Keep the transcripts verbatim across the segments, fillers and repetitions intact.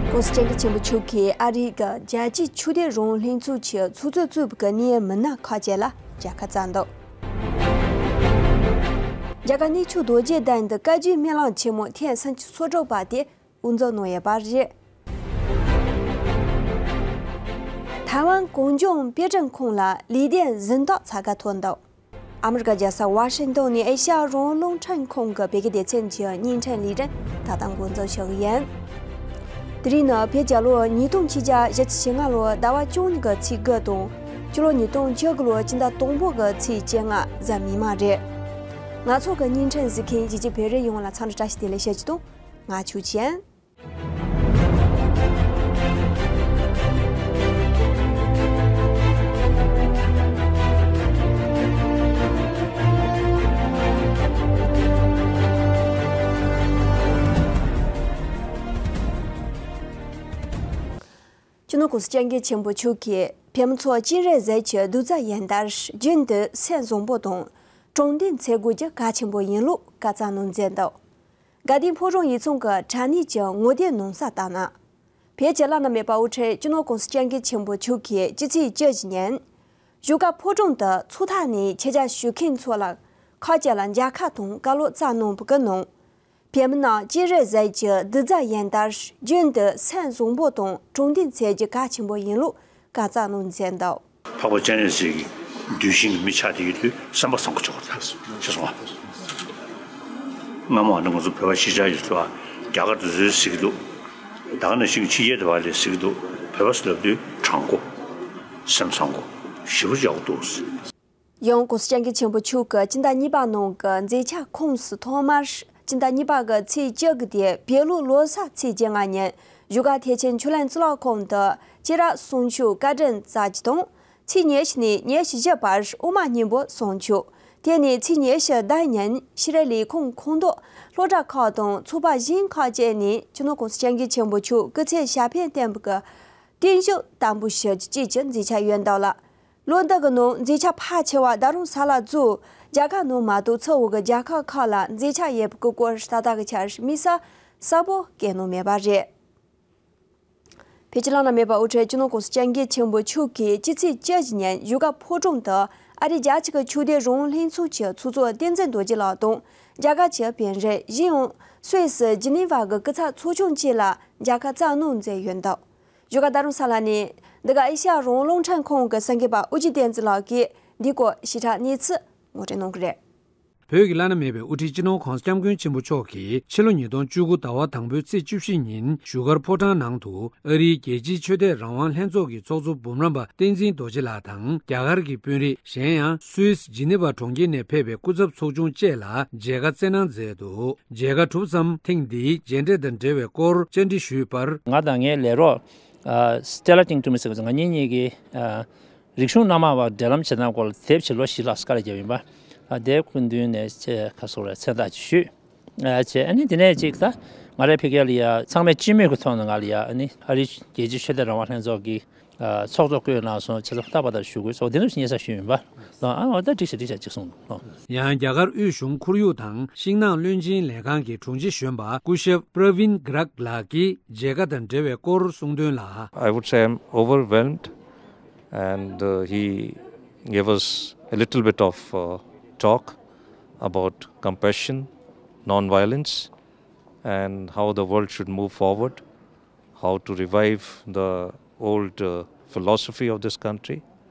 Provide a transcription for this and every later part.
༸གོང་ས་༸སྐྱབས་མགོན་ཆེན་པོ་མཆོག་གིས་ཨ་རིའི་རྒྱལ་སྤྱིའི་ཆོས་དད་རང་དབང་ལྷན་ཚོགས་ཀྱི་ཚོགས་གཙོ་གཙོས་པའི་གནད་ཡོད་མི་སྣ་ཁག་ཅིག་ལ་མཇལ་ཁ་བསྩལ་འདུག་རྒྱ་གར་གནས་མཆོག་རྡོ་རྗེ་གདན་དུ་བཀའ་བརྒྱུད་སྨོན་ལམ་ཆེན་མོ་ཐེངས་སུམ་ཅུ་སོ་དྲུག་པ་དེ་དབུ་འཛུགས་གནང་ཡོད་པ་རེད། ཐའེ་ཝན་གངས་ལྗོངས་དཔེ་སྐྲུན་ཁང་ལ་ལེགས་ལྡན་གཟེངས་རྟགས་ཚ་ཁ་ཐོབ་འདུག་ཨ་མི་རི་ཀ་རྒྱལ་ས་ཝ་ཤིང་ཏོན་ནས་ཨེ་ཤ་ཡ་རང་དབང་རླུང་འཕྲིན་ཁང་གི་བོད་སྐད་སྡེ་ཚན་གྱི་བརྙན་འཕྲིན་ལས་རིམ་ད་ལྟ་འགོ་འཛུགས་ཞུ་གི་ཡིན། དེ་རིང་ནི་བོད་རྒྱལ་ལོ་ཉིས་སྟོང་ཆིག་བརྒྱ་བཞི་བཅུ་ཞེ་ལྔ་ལོའི་ཟླ་བ་བཅུ་གཉིས་ཀྱི་ཚེས་དགུ་དང་། ཕྱི་ལོ་ཉིས་སྟོང་བཅུ་དགུ་ལོའི་སྤྱི་ཟླ་དང་པོ་གི་ཚེས་བཅོ་ལྔ་གཟའ་མིག་དམར་རེད། ང་ཚོ་གི་བརྙན་འཕྲིན་གཟིགས་མཁན་གཞིས་བྱེས་བོད་རིགས་ཡོངས་ལ་འཚམས་འདྲི་བཀྲ་ཤིས་བདེ་ལེགས་ཞུ་རྒྱུ་དང་། ང་ཆོས་ཅན། སྤྱི་ནོར་༸གོང་ས་༸སྐྱབས་མགོན་ཆེན་པོ་མཆོག་གིས་བོད་མི་ཚོ་སྤྱན་རས་གཟིགས་ཀྱི་གདུལ་བྱ་ཡིན་པར་རྒྱུན་དུ་སེམས་བཟང་པོ་དང་དྲང་བདེན་འཚོལ་དགོས་རྒྱུ་གལ་ཆེན་པོ་ཡིན་ལུགས་བཀའ་སྩལ་གནང་མཛད་འདུག་དགའ་ལྡན་ཕོ་བྲང་ཡིག་ཚང་གི་དྲ་གནས་ཀྱི་ངོ་དེབ་ནང་གསལ་ལྟར་ན། བོད་ཀྱི་བླ་ན་མེད་པ་དབུ་ཁྲིད་སྤྱི་ནོར་༸གོང་ས་༸སྐྱབས་མགོན་ཆེན་པོ་མཆོག་གིས་སྤྱི་ཚེས་བཅུ་བཞི་ཉིན། བཞུགས་སྒར་ཕོ་བྲང་དུ་ཚོགས་ཐོག་ནས་ཆེད་བཅར་ཞུ་མཁན་ཚོ་ལ་ཁག་ཅིག་ལ་མཇལ་ཁ་དང་བཀའ་སློབ་སྩལ་གནང་བའི་ནང་། བོད་མི་རྣམས་སྤྱན་རས་གཟིགས་ཀྱི་གདུལ་བྱ་ཡིན་པར་རྒྱུན་དུ་སེམས་བཟང་པོ་དང་དྲང་བདེན་འཚོལ་རྒྱུ་གལ་ཆེན་པོ་ཡིན་ལུགས་བཀའ་སྩལ་གནང་མཛད་འདུག་འཕགས་པ་སྤྱན་རས་གཟིགས་ཀྱི་གདུལ་ཞིང་གི་མི་ཆགས་བསྡད་ཀྱི་དུས་བསམ་པ་བཟང་པོ་བྱེད་དགོས་རེད་ཅེས་གསུངས་པ། སྔ་མོ་ཨ་ནི་ང་ཚོ་བོད་པ་གཞིས་ཆགས་ཡོད་ཚོ་རྒྱ་གར་དུ་བཟོས་ཟེར་གྱི་འདུག་ད་ག་ནང་བཞིན་ཕྱི་རྒྱལ་དུ་བ་ལས་ཟེར་གྱི་འདུག་བོད་པ་ཟེར་ལབ་དུས་དྲང་པོ། སེམས་བཟང་པོ། ཞེ་པོ་ཡག་པོ་འདུག་ཡང་༸གོང་ས་༸སྐྱབས་མགོན་ཆེན་པོ་མཆོག་གི་སྤྱི་ཟླ་གཉིས་པ་ནང་གི་མཛད་འཆར་ཁོངས་སུ་ཐོག་མར་སྤྱི་ཟླ་གཉིས་པ་གི་ཚེས་བཅུ་དགུ་སྟེ་བོད་ལོའི་ལོ་གསར་ཚེས་བཅོ་ལྔ་ཉིན་བཞུགས་སྒར་ཐེག་ཆེན་ཆོས་གླིང་གཙུག་ལག་ཁང་དུ་སྐྱེས་རབས་གསུང་ཆོས་བཀའ་དྲིན་སྩལ་རྒྱུ་དང་། ཚེས་ཉེར་བཞི་ནས་ཉེར་བཞི་བར་དབུ་མ་སྙིང་པོ་གསུང་ཆོས། དེ་ནས་ཚེས་ཉེར་བཞི་ཟླ་ཉིན་ཕྱི་དྲིལ་ལས་ཁུངས་ཁོངས་གཏོགས་སློབ་གྲྭ་ཁག་དང་ཚོགས་པ་གཞན་ཁག་བཅས་ནས་སྤྱི་ནོར་༸གོང་ས་༸སྐྱབས་མགོན་ཆེན་པོ་མཆོག་སྐུ་ཚེ་ཞབས་པད་བརྟན་པའི་བརྟན་བཞུགས་དམ་པོ་ཞུ་རྒྱུ་བཅས་ཀྱི་མཛད་འཆར་ཡོད་འདུག་ལ། ལོ་འདི་གི་ནང་མཛད་འཆར་ཕལ་ཆེ་བ་ད་རུང་ས་ལ་གཙོ་བོ་རྒྱ་གར་ནང་མ་གཏོགས་ཚུར་བོད་ཀྱི་རྒྱལ་ཁབ་ཁག་ལ་མཛད་འཆར་ཡོད་པའི་སྐོར་ད་ལྟ་གི་ཆར་དམིགས་བསལ་གསལ་པོ་བཀོད་གནང་མེད་པ་རེད། བོད་ཀྱི་བླ་ན་མེད་པ་དབུ་ཁྲིད་སྤྱི་ནོར་༸གོང་ས་༸སྐྱབས་མགོན་ཆེན་པོ་མཆོག་གིས་སྤྱི་ཚེས་བཅུ་བཞི་ཉིན་བཞུགས་སྒར་ཕོ་བྲང་དུ་ཨ་རིའི་རྒྱལ་སྤྱི་གི་ཆོས་དད་རང་དབང་ལྷན་ཚོགས་ཀྱི་ཚོགས་གཙོ་བསྟན་འཛིན་རྡོ་རྗེ་ལགས་དང་རྒྱ་གར་གྱི་དཔོན་རིགས་གཞན་ཡང་སུད་སི་ཇི་ནི་ཝ་གི་སྐུ་ཚབ་ཚོགས་ཆུང་བཅས་ལ་མཇལ་ཁ་བསྩལ་གནང་མཛད་ཡོད་འདུག་བཞུགས་སྒར་རྡ་རམ་ས་ལ་ནས་འདི་ག་ཨེ་ཤ་ཡ་རང་དབང་རླུང་འཕྲིན་ཁང་གི་གསར་འགོད་པ་ཨོ་རྒྱན་བསྟན་འཛིན་ལགས་ཀྱིས་འདིའི་སྐོར་ཞིབ་ཕྲ་གནས་ཚུལ་ངོ་སྤྲོད་གནང་གི་རེད། བོད་ཀྱི་བླ་ན་མེད་པའི་དབུ་ཁྲིད་སྤྱི་ནོར་༸གོང་ས་༸སྐྱབས་མགོན་ཆེན་པོ་མཆོག་གིས་ཕྱི་ལོ་ཉིས་སྟོང་བཅུ་དགུ་ཟླ་བ་དང་པོའི་ཚེས་བཅུ་བཞི་ཉིན་བཞུགས་སྒར་ཕོ་བྲང་ནང་དུ་ཨ་རིའི་རྒྱལ་སྤྱིའི་ཆོས་དད་རང་དབང་ལྷན་ཚོགས་ཀྱི་ཚོགས་གཙོ་འབུམ་རམས་པ་བསྟན་འཛིན་རྡོ་རྗེ་ལགས་དང་རྒྱ་གར་གྱི་དཔོན་རིགས། གཞན་ཡང་སུད་སི་ཇི་ནི་ཝ་གྲོང་ཁྱེར་ནས་ཕེབས་པའི་སྐུ་ཚབ་ཚོགས་ཆུང་བཅས་ལ་མཇལ་ཁ་བསྩལ་གནང་མཛད་འདུག་མཇལ་ཁ་གྲུབ་མཚམས་ཐེངས་འདིའི་མཇལ་འཕྲད་དང་འབྲེལ་བའི་སྐོར་བཅར་འདྲི་ཞུས་པར། ང་དང་ངའི་ལས་རོགས་ཨ་སི་ཊེ་ལ་ཀིང་ཏུ་མི་ཟེར་བ་ང་གཉིས་གཉིས་ཀྱིས་ཨ་རིག་གཞུང་སྣ་མང་བ་འབྲེལ་ལམ་བྱེད་སྟངས་སྐོར་ལ་དེབ་ཕྱི་ལོ་བཞི་ལྷག་བཀའ་ལ་བརྒྱབ་ཡིན་པ། ཨ་དེ་སྐུ་མདུན་ནས་ཆེ་ཁ་སོགས་ལ་མཚན་རྟགས་ཅིག་ཞུས། ཨ་བྱས་ཨ་ནི་དེ་ནས་ཅིག་ད་ང་རའི་ཕ་གི་ལ་ཡ་ཚང་མས་སྤྱི་མོས་ཀྱི་ཐོག་ནས་ང་ལ་ཡ་ཨ་ནི་ཨ་རིའི་རྒྱལ་སྤྱིའི་ཆོས་དད་རང་དབང་ལྷན་ཚོགས་ཀྱི་ཨ་ཚོགས་གཙོ་བསྐོས་གནང་སོང་། བྱས་ཙང་ད་བར་དུ་ཞུ་དགོས་སོགས་དེ་འདྲ་ཞིག་སྙན་སེང་ཞུས་ཡིན་པ། ཨ་འོ་ད་འགྲིག་ཤག་འགྲིག་ཤག་ཅིག་གསུངས་འདུག་ཡང་རྒྱ་གར་དབུས་གཞུང་ཁོར་ཡུག་དང་ཤིང་ནགས་བློན་ཆེན་ལས་ཁང་གི་དྲུང་ཆེ་གཞོན་པ་སྐུ་ཞབས་པྲ་ཝིན་གྷི་རག་ལགས་ཀྱིས་མཇལ་ཁ་དང་འབྲེལ་བའི་སྐོར་གསུངས་དོན་ལ། I would say I'm overwhelmed, and uh, he gave us a little bit of uh, talk about compassion, non-violence, and how the world should move forward, how to revive the old uh, philosophy of this country.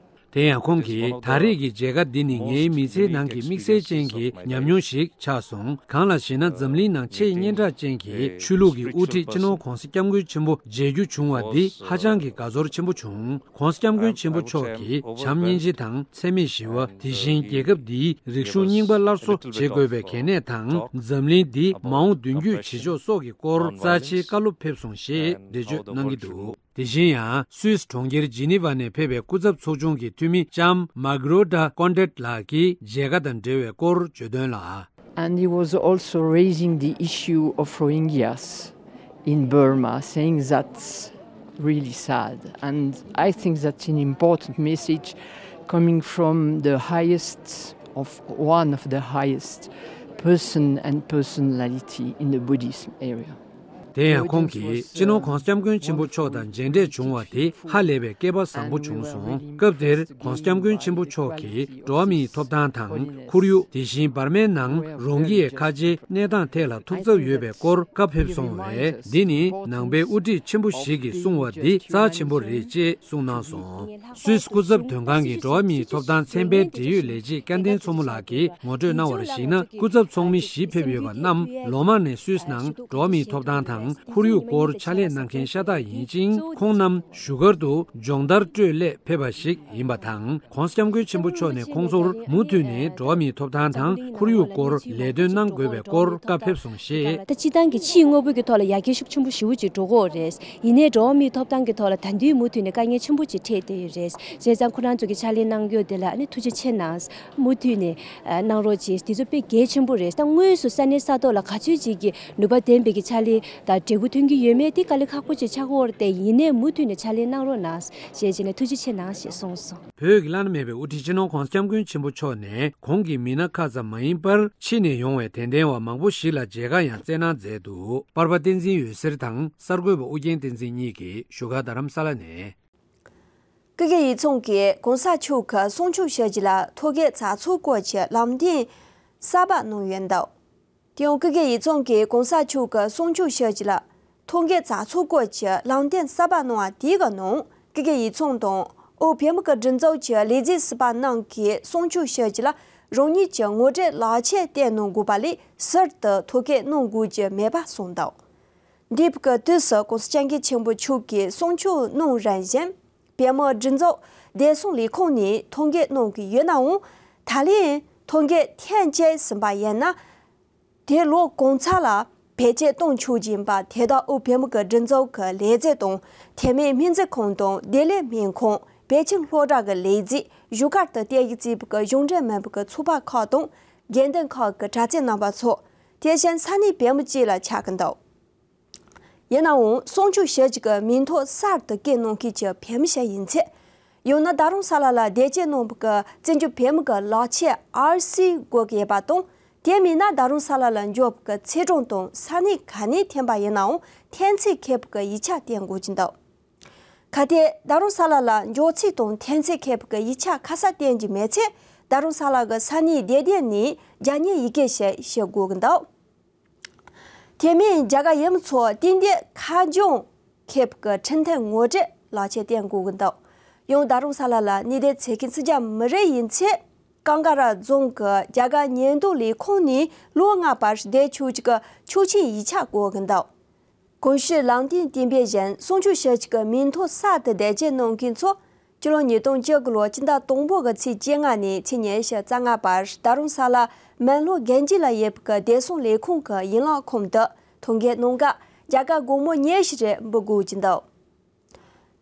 དེ་ཡང་ཁོང་གིས་ད་རེས་ཀྱི་མཇལ་ཁ་འདི་ནི་ངའི་མི་ཚེའི་ནང་གི་དམིགས་བསལ་ཅན་གྱི་ཉམས་མྱོང་ཞིག་ཆགས་སོང་། གང་ལགས་ཤེ་ན་འཛམ་གླིང་ནང་ཆེས་སྙན་གྲགས་ཅན་གྱི་ཆོས་ལུགས་ཀྱི་དབུ་ཁྲིད་སྤྱི་ནོར་༸གོང་ས་༸སྐྱབས་མགོན་ཆེན་པོ་མཇལ་རྒྱུ་བྱུང་བ་འདི་ཧ་ཅང་གི་དགའ་ཚོར་ཆེན་པོ་བྱུང་། ༸གོང་ས་༸སྐྱབས་མགོན་ཆེན་པོ་མཆོག་གིས་བྱམས་སྙིང་རྗེ་དང་འཚེ་མེད་ཞི་བ། དེ་བཞིན་རྒྱལ་ཁབ་འདིའི་རིག་གཞུང་རྙིང་པ་སླར་གསོ་བྱེད་དགོས་པའི་གལ་གནད་དང་། འཛམ་གླིང་འདི་མ་འོངས་མདུན་སྐྱོད་བྱེད་ཕྱོགས་སོགས་ཀྱི་སྐོར་རྩ་ཆེའི་བཀའ་སློབ་ཕེབས་སོང་ཞེས་འགྲེལ་བརྗོད་གནང་གི་འདུག་དེ་བཞིན་ཡང་སུད་སི་གྲོང་ཁྱེར་ཇི་ནི་ཝ་ནས་ཕེབས་པའི་སྐུ་ཚབ་ཚོགས་ཆུང་གི་འཐུས་མི་ལྕམ་མཱ་གྷི་རོ་ཏ་ཀོན་ཏྲེད་ལགས་ཀྱིས་མཇལ་ཁ་དང་འབྲེལ་བའི་སྐོར་བརྗོད་དོན་ལ། And he was also raising the issue of Rohingyas in Burma, saying that's really sad. And I think that's an important message coming from the highest of one of the highest person and personality in the Buddhism area. དེ་ཡང་ཁོང་གིས་སྤྱི་ནོར་༧གོང་ས་༧སྐྱབས་མགོན་ཆེན་པོ་མཆོག་དང་མཇལ་འཕྲད་བྱུང་བ་དེ་ཧ་ལས་པའི་སྐལ་པ་བཟང་པོ་བྱུང་སོང་། སྐབས་དེར་༧གོང་ས་༧སྐྱབས་མགོན་ཆེན་པོ་མཆོག་གིས་འགྲོ་བ་མིའི་ཐོབ་ཐང་དང་ཁོར་ཡུག་དེ་བཞིན་འབར་མའི་ནང་རོ་ཧིན་གྱའི་ཁ་ཆེའི་གནས་སྟངས་ཐད་ལ་ཐུགས་འཚབ་ཡོད་པའི་སྐོར་བཀའ་ཕེབས་སོང་བས། འདི་ནི་ནང་པའི་དབུ་ཁྲིད་ཆེན་པོ་ཞིག་གིས་གསུངས་བ་འདི་རྩ་ཆེན་པོ་རེད་ཅེས་གསུངས་གནང་སོང་། སུད་སི་སྐུ་ཚབ་དོན་ཁང་གི་འགྲོ་བ་མིའི་ཐོབ་ཐང་ཚན་པའི་འབྲེལ་ཡོད་ལས་བྱེད་སྐལ་ལྡན་མཚོ་མོ་ལགས་ཀྱིས་ངོ་སྤྲོད་གནང་བར་གཞིགས་ན། སྐུ་ཚབ་ཚོགས་མི་བཞི་ཕེབས་ཡོད་པ་རྣམས་ལོ་མང་ནས་སུད་སི་ནང་འགྲོ་བ་མིའི་ཐོབ་ཐང་དང་ཁོར་ཡུག་སྐོར་ཕྱག་ལས་གནང་མཁན་ཤ་སྟག་ཡིན་ཅིང་། ཁོང་རྣམས་བཞུགས་སྒར་དུ་སྦྱོང་བརྡར་སྤྲོད་སླད་ཕེབས་པ་ཞིག་ཡིན་པ་དང་། ༸གོང་ས་༸སྐྱབས་མགོན་ཆེན་པོ་མཆོག་ནས་ཁོང་ཚོར་མུ་མཐུད་ནས་འགྲོ་བ་མིའི་ཐོབ་ཐང་དང་ཁོར་ཡུག་སྐོར་ལས་དོན་གནང་དགོས་པའི་སྐོར་བཀའ་ཕེབས་སོང་ཞེས། ད་སྤྱིར་བཏང་གི་ཕྱིའི་དངོས་པོ་གི་ཐོག་ལ་ཡར་རྒྱས་ཤུགས་ཆེན་པོ་ཞེ་པོ་ཅིག་འགྲོ་གི་ཡོད་རེད། ཡིན་ནའི་འགྲོ་བ་མིའི་ཐོབ་ཐང་གི་ཐོག་ལ་ད་དུང་མུ་མཐུད་ནས་དཀའ་ངལ་ཆེན་པོ་ཅིག་འཕྲད་བསྡད་ཡོད་རེད། བྱས་ཙང་ཁོ་རང་ཚོ་གི་ཕྱག་ལས་གནང་རྒྱུ་དེ་ལ་ཨ་ནི་ཐུགས་རྗེ་ཆེ་གནང་། མུ་མཐུད་ནས་ཨ་གནང་རོགས་གྱིས། དེ་ཚོ་དཔེ་གལ་ཆེན་པོ་རེད། ད་དངོས་སུ་ས་གནས་ས་ཐོག་ལ་ག་ཚོད་ཅིག་གི་ནུས་པ་ལྡན་པའི་གི་ཕྱག་ལས་དང་འབྲས་བུ་ཐོན་གྱི་ཡོད་མེད་དེ་དཀའ་ལས་ཁག་པོ་ཅིག་ཆགས་ཀྱི་ཡོད་རེད་དེ། ཡིན་ནའི་མུ་མཐུད་ནས་ཕྱག་ལས་གནང་རོགས་གནང་ཞེས་བྱས་ནས་ཐུགས་རྗེ་ཆེ་གནང་ཞེས་གསུངས་སོང་། བོད་ཀྱི་བླ་ན་མེད་པའི་དབུ་ཁྲིད་སྤྱི་ནོར་༸གོང་ས་༸སྐྱབས་མགོན་ཆེན་པོ་མཆོག་ནས་གོང་གི་མི་སྣ་ཁ་ཙམ་མ་ཡིན་པར་ཕྱི་ནས་ཡོང་བའི་དད་ལྡན་བ་མང་པོ་ཞིག་ལ་མཇལ་ཁ་ཡང་བསྩལ་གནང་མཛད་འདུག་པར་པ་བསྟན་འཛིན་འོད་ཟེར་དང་གསར་འགོད་པ་ཨུ་རྒྱན་བསྟན་འཛིན་གཉིས་ཀྱིས་བཞུགས་སྒར་རྡ་རམ་ས་ལ་ནས། ཀུ་གེ་ཡིག་ཚང་གིས་གོང་ས་མཆོག་གི་གསུང་ཆོས་ཞུ་རྒྱུ་ལ་ཐོ་གའི་ཚགས་ཚུད་སྐོར་གྱི་ལམ་སྟོན་གསར་པ་གནང་ཡོད་འདུག་དེ་ཡང་ཀུ་གེ་ཡིག་ཚང་གིས་གོང་ས་མཆོག་གི་གསུང་ཆོས་ཞུ་རྒྱུ་ལ་ཐོ་གའི་ཚགས་ཚུད་སྐོར་གྱི་ལམ་སྟོན་གསར་པ་གནང་བ་དེ་གི་ནང་། ཀུ་གེ་ཡིག་ཚང་དང་བོད་མི་གི་སྒྲིག་འཛུགས་ཀྱི་ལས་བྱེད་ཟུར་པ་རྣམས་ཀྱིས་གསུང་ཆོས་ཞུ་རྒྱུ་ལ་རང་ཉིད་ཀྱི་ངོ་སྤྲོད་ལག་ཁྱེར་བསྟན་གནང་དགོས་པ་ལས་ཟུར་དུ་ཐོ་གའི་གནང་དགོས་ཀྱི་མེད་པ་གསུངས་འདུག་འདས་པའི་དུས་སུ་གོང་ས་སྐྱབས་མགོན་ཆེན་པོ་མཆོག་གིས་གསུང་ཆོས་གནང་རིམ་བཞིན་བོད་མིའི་སྒྲིག་འཛུགས་བདེ་སྲུང་ལས་ཁུངས་ནས་ཐོ་འགོད་གནང་གི་ཡོད་ནའང་། ད་ལན་ཐོ་འགོད་ཐེངས་གཅིག་ཟིན་པ་ཡིན་ན། དེ་ལོ་གང་ཚ་ལ་བེད་སྤྱོད་གཏོང་ཆོག་གི་ཡིན་པ། དེ་དག་དབུས་བོད་མི་གི་སྒྲིག་འཛུགས་ཀྱི་ལས་བྱེད་དང་། འཐུས་མི་སྨན་རྩིས་ཁང་དང་བདེ་ལེགས་སྨན་ཁང་། བོད་ཁྱིམ་སློབ་གྲྭ་གི་ལས་བྱེད། བཞུགས་སྒར་དུ་བསྡད་ཀྱི་བརྩིས་པའི་གི་གཞུང་འབྲེལ་མིན་པའི་གི་ཚོགས་པ་ཁག་དང་། དགོན་སྡེ་ཁག་གི་གྲྭ་བཙུན་རྣམ་པ་ཚོ། དེ་བཞིན་ས་གནས་བོད་མི་བཅས་ལ་ཆགས་ཀྱི་འདུག་ཡིན་ནའང་གསུང་ཆོས་ཞུ་རྒྱུ་གི་མིང་ཐོ་གསར་དུ་བཀོད་གནང་མཁན་གྱི་བོད་མི་ཞིག་ཡིན་ཚེ། ཡང་ན་རྡ་རམ་ས་ལ་ལ་བསྡད་རྒྱུ་གནང་བའི་གི་བཙན་བྱོལ་བོད་མི་གི་ལག་ཁྱེར་ཨར་སི་དགོས་ཀྱི་ཡོད་པ་དང་། དེ་མིན་ན་རྡ་རམ་ས་ལ་ལ་འབྱོར་བའི་གི་ཚེས་གྲངས་དང་ས་གནས་ག་ནས་འཐེན་པ་ཡིན་ནའང་འཐེན་ཚད་འཁེལ་བའི་གི་ཡིག་ཆ་བསྟན་དགོས་ཀྱི་འདུག་གལ་ཏེ་རྡ་རམ་ས་ལ་ལ་འབྱོར་ཚད་དང་འཐེན་ཚད་འཁེལ་བའི་གི་ཡིག་ཆ་ཁ་གསལ་བསྟན་གྱི་མེད་ཚེ། རྡ་རམ་ས་ལ་གི་ས་གནས་བདེ་སྡོད་ནས་རྒྱ་སྙན་ཡི་གེ་ཞིག་ཞུ་དགོས་ཀྱི་འདུག་དེ་མིན་རྒྱ་གར་ཡུལ་མི་ཚོ་དེང་དུས་ཁ་བྱང་འཁེལ་བའི་གི་འཕྲིན་ཐུང་ངོ་སྤྲོད་ལག་ཁྱེར་བསྟན་དགོས་ཀྱི་འདུག་ཡང་རྡ་རམ་ས་ལ་ལ་གནས་སྡོད་བྱེད་མཁན་སུ་རྒྱ་མི་རིགས་ཡིན་ཚེ། ཀང་ཀ་ར་རྫོང་གི་རྒྱ་གར་ཉེན་རྟོག་ལས་ཁུངས་ནས་ལོ་ལྔ་བར་བསྡད་ཆོག་ཅིག་གི་ཆོག་མཆན་ཡིག་ཆ་དགོས་ཀྱི་འདུག་གོང་ཞུས་ལམ་སྟོན་དེ་འབའ་བཞིན་གསུང་ཆོས་ཞུ་རྒྱུ་གི་མིང་ཐོ་གསར་དུ་བསྡད་རྒྱུ་གནང་མཁན་ཚོ། སྤྱི་ལོ་ཉིས་སྟོང་བཅུ་དགུ་ལོ་སྤྱི་ཟླ་དང་པོ་གི་ཚེས་བཅོ་ལྔ་ནས་ཚེས་ཉི་ཤུ་རྩ་ལྔ་བར་རྡ་རམ་ས་ལ་མོན་ལྷོ་དགོན་སྡེ་ལ་ཡོད་པའི་གི་བདེ་སྲུང་ལས་ཁུངས་ཀྱི་ཡན་ལག་ཁང་དུ་ཐོ་འགོད་གནང་སྐབས་རྒྱ་གར་སྒོར་མོ་ཉི་ཤུ་རེ་འབུལ་དགོས་ཀྱི་འདུག་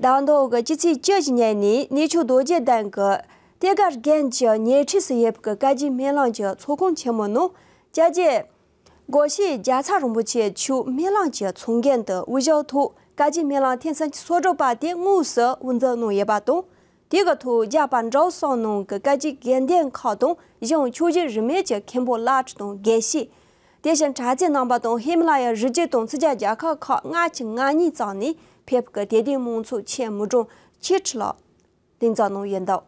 ཟླ་མདོ་གི་སྤྱི་ཚེས་བཅུ་བཞི་ཉིན་ནས་གནས་མཆོག་རྡོ་རྗེ་གདན་གྱི་གཏེར་སྒར་དགོན་གྱི་ཉེ་འཁྲིས་སུ་ཡོད་པའི་བཀའ་བརྒྱུད་སྨོན་ལམ་གྱི་ཚོགས་ཁང་ཆེན་མོ་ནང་། སྐྱབས་རྗེ་སྒོ་ཤེས་རྒྱལ་ཚབ་རིན་པོ་ཆེ་མཆོག་སྨོན་ལམ་གྱི་ཚོགས་མགོན་དུ་དབུ་བཞུགས་ཐོག་བཀའ་བརྒྱུད་སྨོན་ལམ་ཐེངས་སུམ་ཅུ་སོ་དྲུག་པ་དེ་དངོས་སུ་དབུ་འཛུགས་གནང་ཡོད་པ་དང་། དེ་གི་ཐོག་རྒྱ་བལ་འབྲུག་གསུམ་ནང་གི་བཀའ་བརྒྱུད་དགེ་འདུན་ཁག་དང་གཞུང་ཆོས་བརྒྱུད་རིས་མེད་ཀྱི་མཁན་པོ་བླ་སྤྲུལ་དང་དགེ་བཤེས། དེ་བཞིན་གྲྭ་བཙུན་རྣམ་པ་དང་ཧི་མ་ལ་ཡ་རི་རྒྱུད་དང་ཕྱི་རྒྱལ་རྒྱལ་ཁབ་ཁག་ལྔ་བཅུ་ང་གཉིས་ཙམ་ནས་ཕེབས་པའི་དད་ལྡན་མང་ཚོགས་ཁྱོན་མི་གྲངས་ཆིག་ཁྲི་ལྷག་གདན་འཛོམས་གནང་ཡོད་འདུག་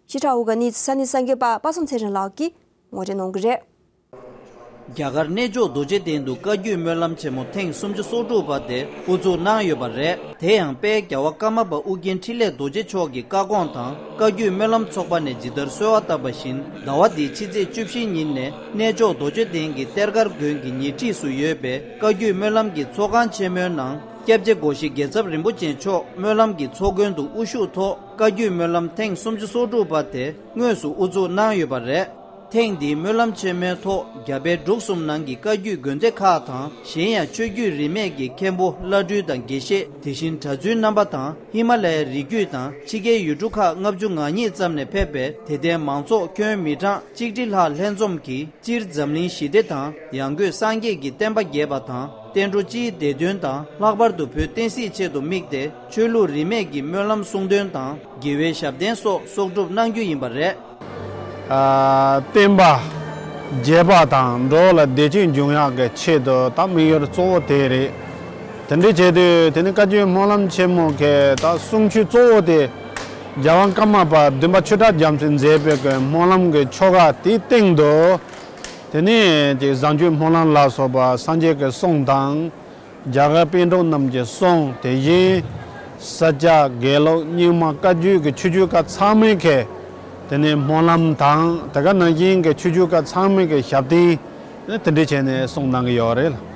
ཕྱི་དྲགས་འོག་གི་གནས་ཚུལ་ས་གནས་གསར་འགོད་པ་པ་སངས་ཚེ་རིང་ལགས་ཀྱིས་ངོ་སྤྲོད་གནང་གི་རེད། རྒྱ་གར་གནས་མཆོག་རྡོ་རྗེ་གདན་དུ་བཀའ་བརྒྱུད་སྨོན་ལམ་ཆེན་མོ་ཐེངས་སུམ་ཅུ་སོ་དྲུག་པ་དེ་དབུ་འཛུགས་གནང་ཡོད་པ་རེད། དེ་ཡང་དཔལ་རྒྱལ་བ་ཀརྨ་པ་ཨོ་རྒྱན་འཕྲིན་ལས་རྡོ་རྗེ་མཆོག་གི་བཀའ་དགོངས་དང་བཀའ་བརྒྱུད་སྨོན་ལམ་ཚོགས་པ་ནས་ཇི་ལྟར་གསོལ་བ་བཏབ་པ་བཞིན། ཟླ་བ་འདིའི་ཕྱི་ཚེས་བཅུ་བཞི་ཉིན་ནས་གནས་མཆོག་རྡོ་རྗེ་གདན་གྱི་གཏེར་སྒར་དགོན་གྱི་ཉེ་འཁྲིས་སུ་ཡོད་པའི་བཀའ་བརྒྱུད་སྨོན་ལམ་གྱི་ཚོགས་ཁང་ཆེན་མོའི་ནང་། སྐྱབས་རྗེ་སྒོ་ཤེས་རྒྱལ་ཚབ་རིན་པོ་ཆེ་མཆོག་སྨོན་ལམ་གྱི་ཚོགས་མགོན་དུ་དབུ་བཞུགས་ཐོག་བཀའ་བརྒྱུད་སྨོན་ལམ་ཐེངས་སུམ་ཅུ་སོ་དྲུག་པ་དེ་དངོས་སུ་དབུ་འཛུགས་གནང་ཡོད་པ་རེད། ཐེངས་འདིའི་སྨོན་ལམ་ཆེན་མོའི་ཐོག་རྒྱ་བལ་འབྲུག་གསུམ་ནང་གི་བཀའ་བརྒྱུད་དགོན་སྡེ་ཁག་དང་། གཞན་ཡང་ཆོས་བརྒྱུད་རིས་མེད་ཀྱི་མཁན་པོ་བླ་སྤྲུལ་དང་དགེ་བཤེས། དེ་བཞིན་གྲྭ་བཙུན་རྣམ་པ་དང་། ཧི་མ་ལ་ཡའི་རི་རྒྱུད་དང་ཕྱི་རྒྱལ་ཡུལ་གྲུ་ཁག་ལྔ་བཅུ་ང་གཉིས་ཙམ་ནས་ཕེབས་པའི་དད་ལྡན་མང་ཚོགས་ཁྱོན་མི་གྲངས་གཅིག་ཁྲི་ལྷག་ལྷན་འཛོམས་ཀྱིས། སྤྱིར་འཛམ་གླིང་ཞི་བདེ་དང་། ཡང་སྒོས་སངས་རྒྱས་ཀྱི་བསྟན་པ་རྒྱས་པ་དང་། བསྟན་འགྲོ་སྤྱིའི་བདེ་དོན་དང་། ལྷག་པར་དུ་བོད་བསྟན་སྲིད་ཆེད་དུ་དམིགས་ཏེ། ཆོས་ལུགས་རིས་མེད་ཀྱི་སྨོན་ལམ་གསུང་འདོན་དང་། དགེ་བའི་ཞབས་བརྟན་སོགས་གསོག་སྒྲུབ་གནང་རྒྱུ་ཡིན་པ་རེད། ཨ། བསྟན་པ་རྒྱས་པ་དང་འགྲོ་བ་ལ་བདེ་སྐྱིད་འབྱུང་ཡག་གི་ཆེད་དུ་ད་དམིགས་ཡུལ་གཙོ་བོ་དེ་རེད། དེ་འདྲ་བྱས་དུས་དེ་ནི་བཀའ་བརྒྱུད་སྨོན་ལམ་ཆེན་མོ་གི་ད་གསུང་ཆོས་གཙོ་བོ་དེ་རྒྱལ་དབང་ཀརྨ་པ་བདུན་པ་ཆོས་གྲགས་རྒྱལ་མཚན་མཛད་པའི་གི་སྨོན་ལམ་གྱི་ཆོ་ག་དེའི་སྟེང་དུ་དེ་ནི་ཅིག་བཟང་སྤྱོད་སྨོན་ལམ་ལ་སོགས་པ་སངས་རྒྱས་ཀྱི་གསུང་དང་། རྒྱ་གར་པཎ་གྲུབ་རྣམས་ཀྱི་གསུང་། དེ་བཞིན་ས་སྐྱ་དགེ་ལུགས་རྙིང་མ་བཀའ་བརྒྱུད་ཀྱི་ཆོས་བརྒྱུད་ཁག་ཚང་མའི་གི་དེ་ནས་སྨོན་ལམ་དང་། དེ་ག་ནང་བཞིན་གྱི་ཆོས་བརྒྱུད་ཁག་ཚང་མའི་གི་ཞབས་བརྟན་དེ་འདྲ་བྱས་ནས་གསུང་གནང་གི་ཡོད་རེད།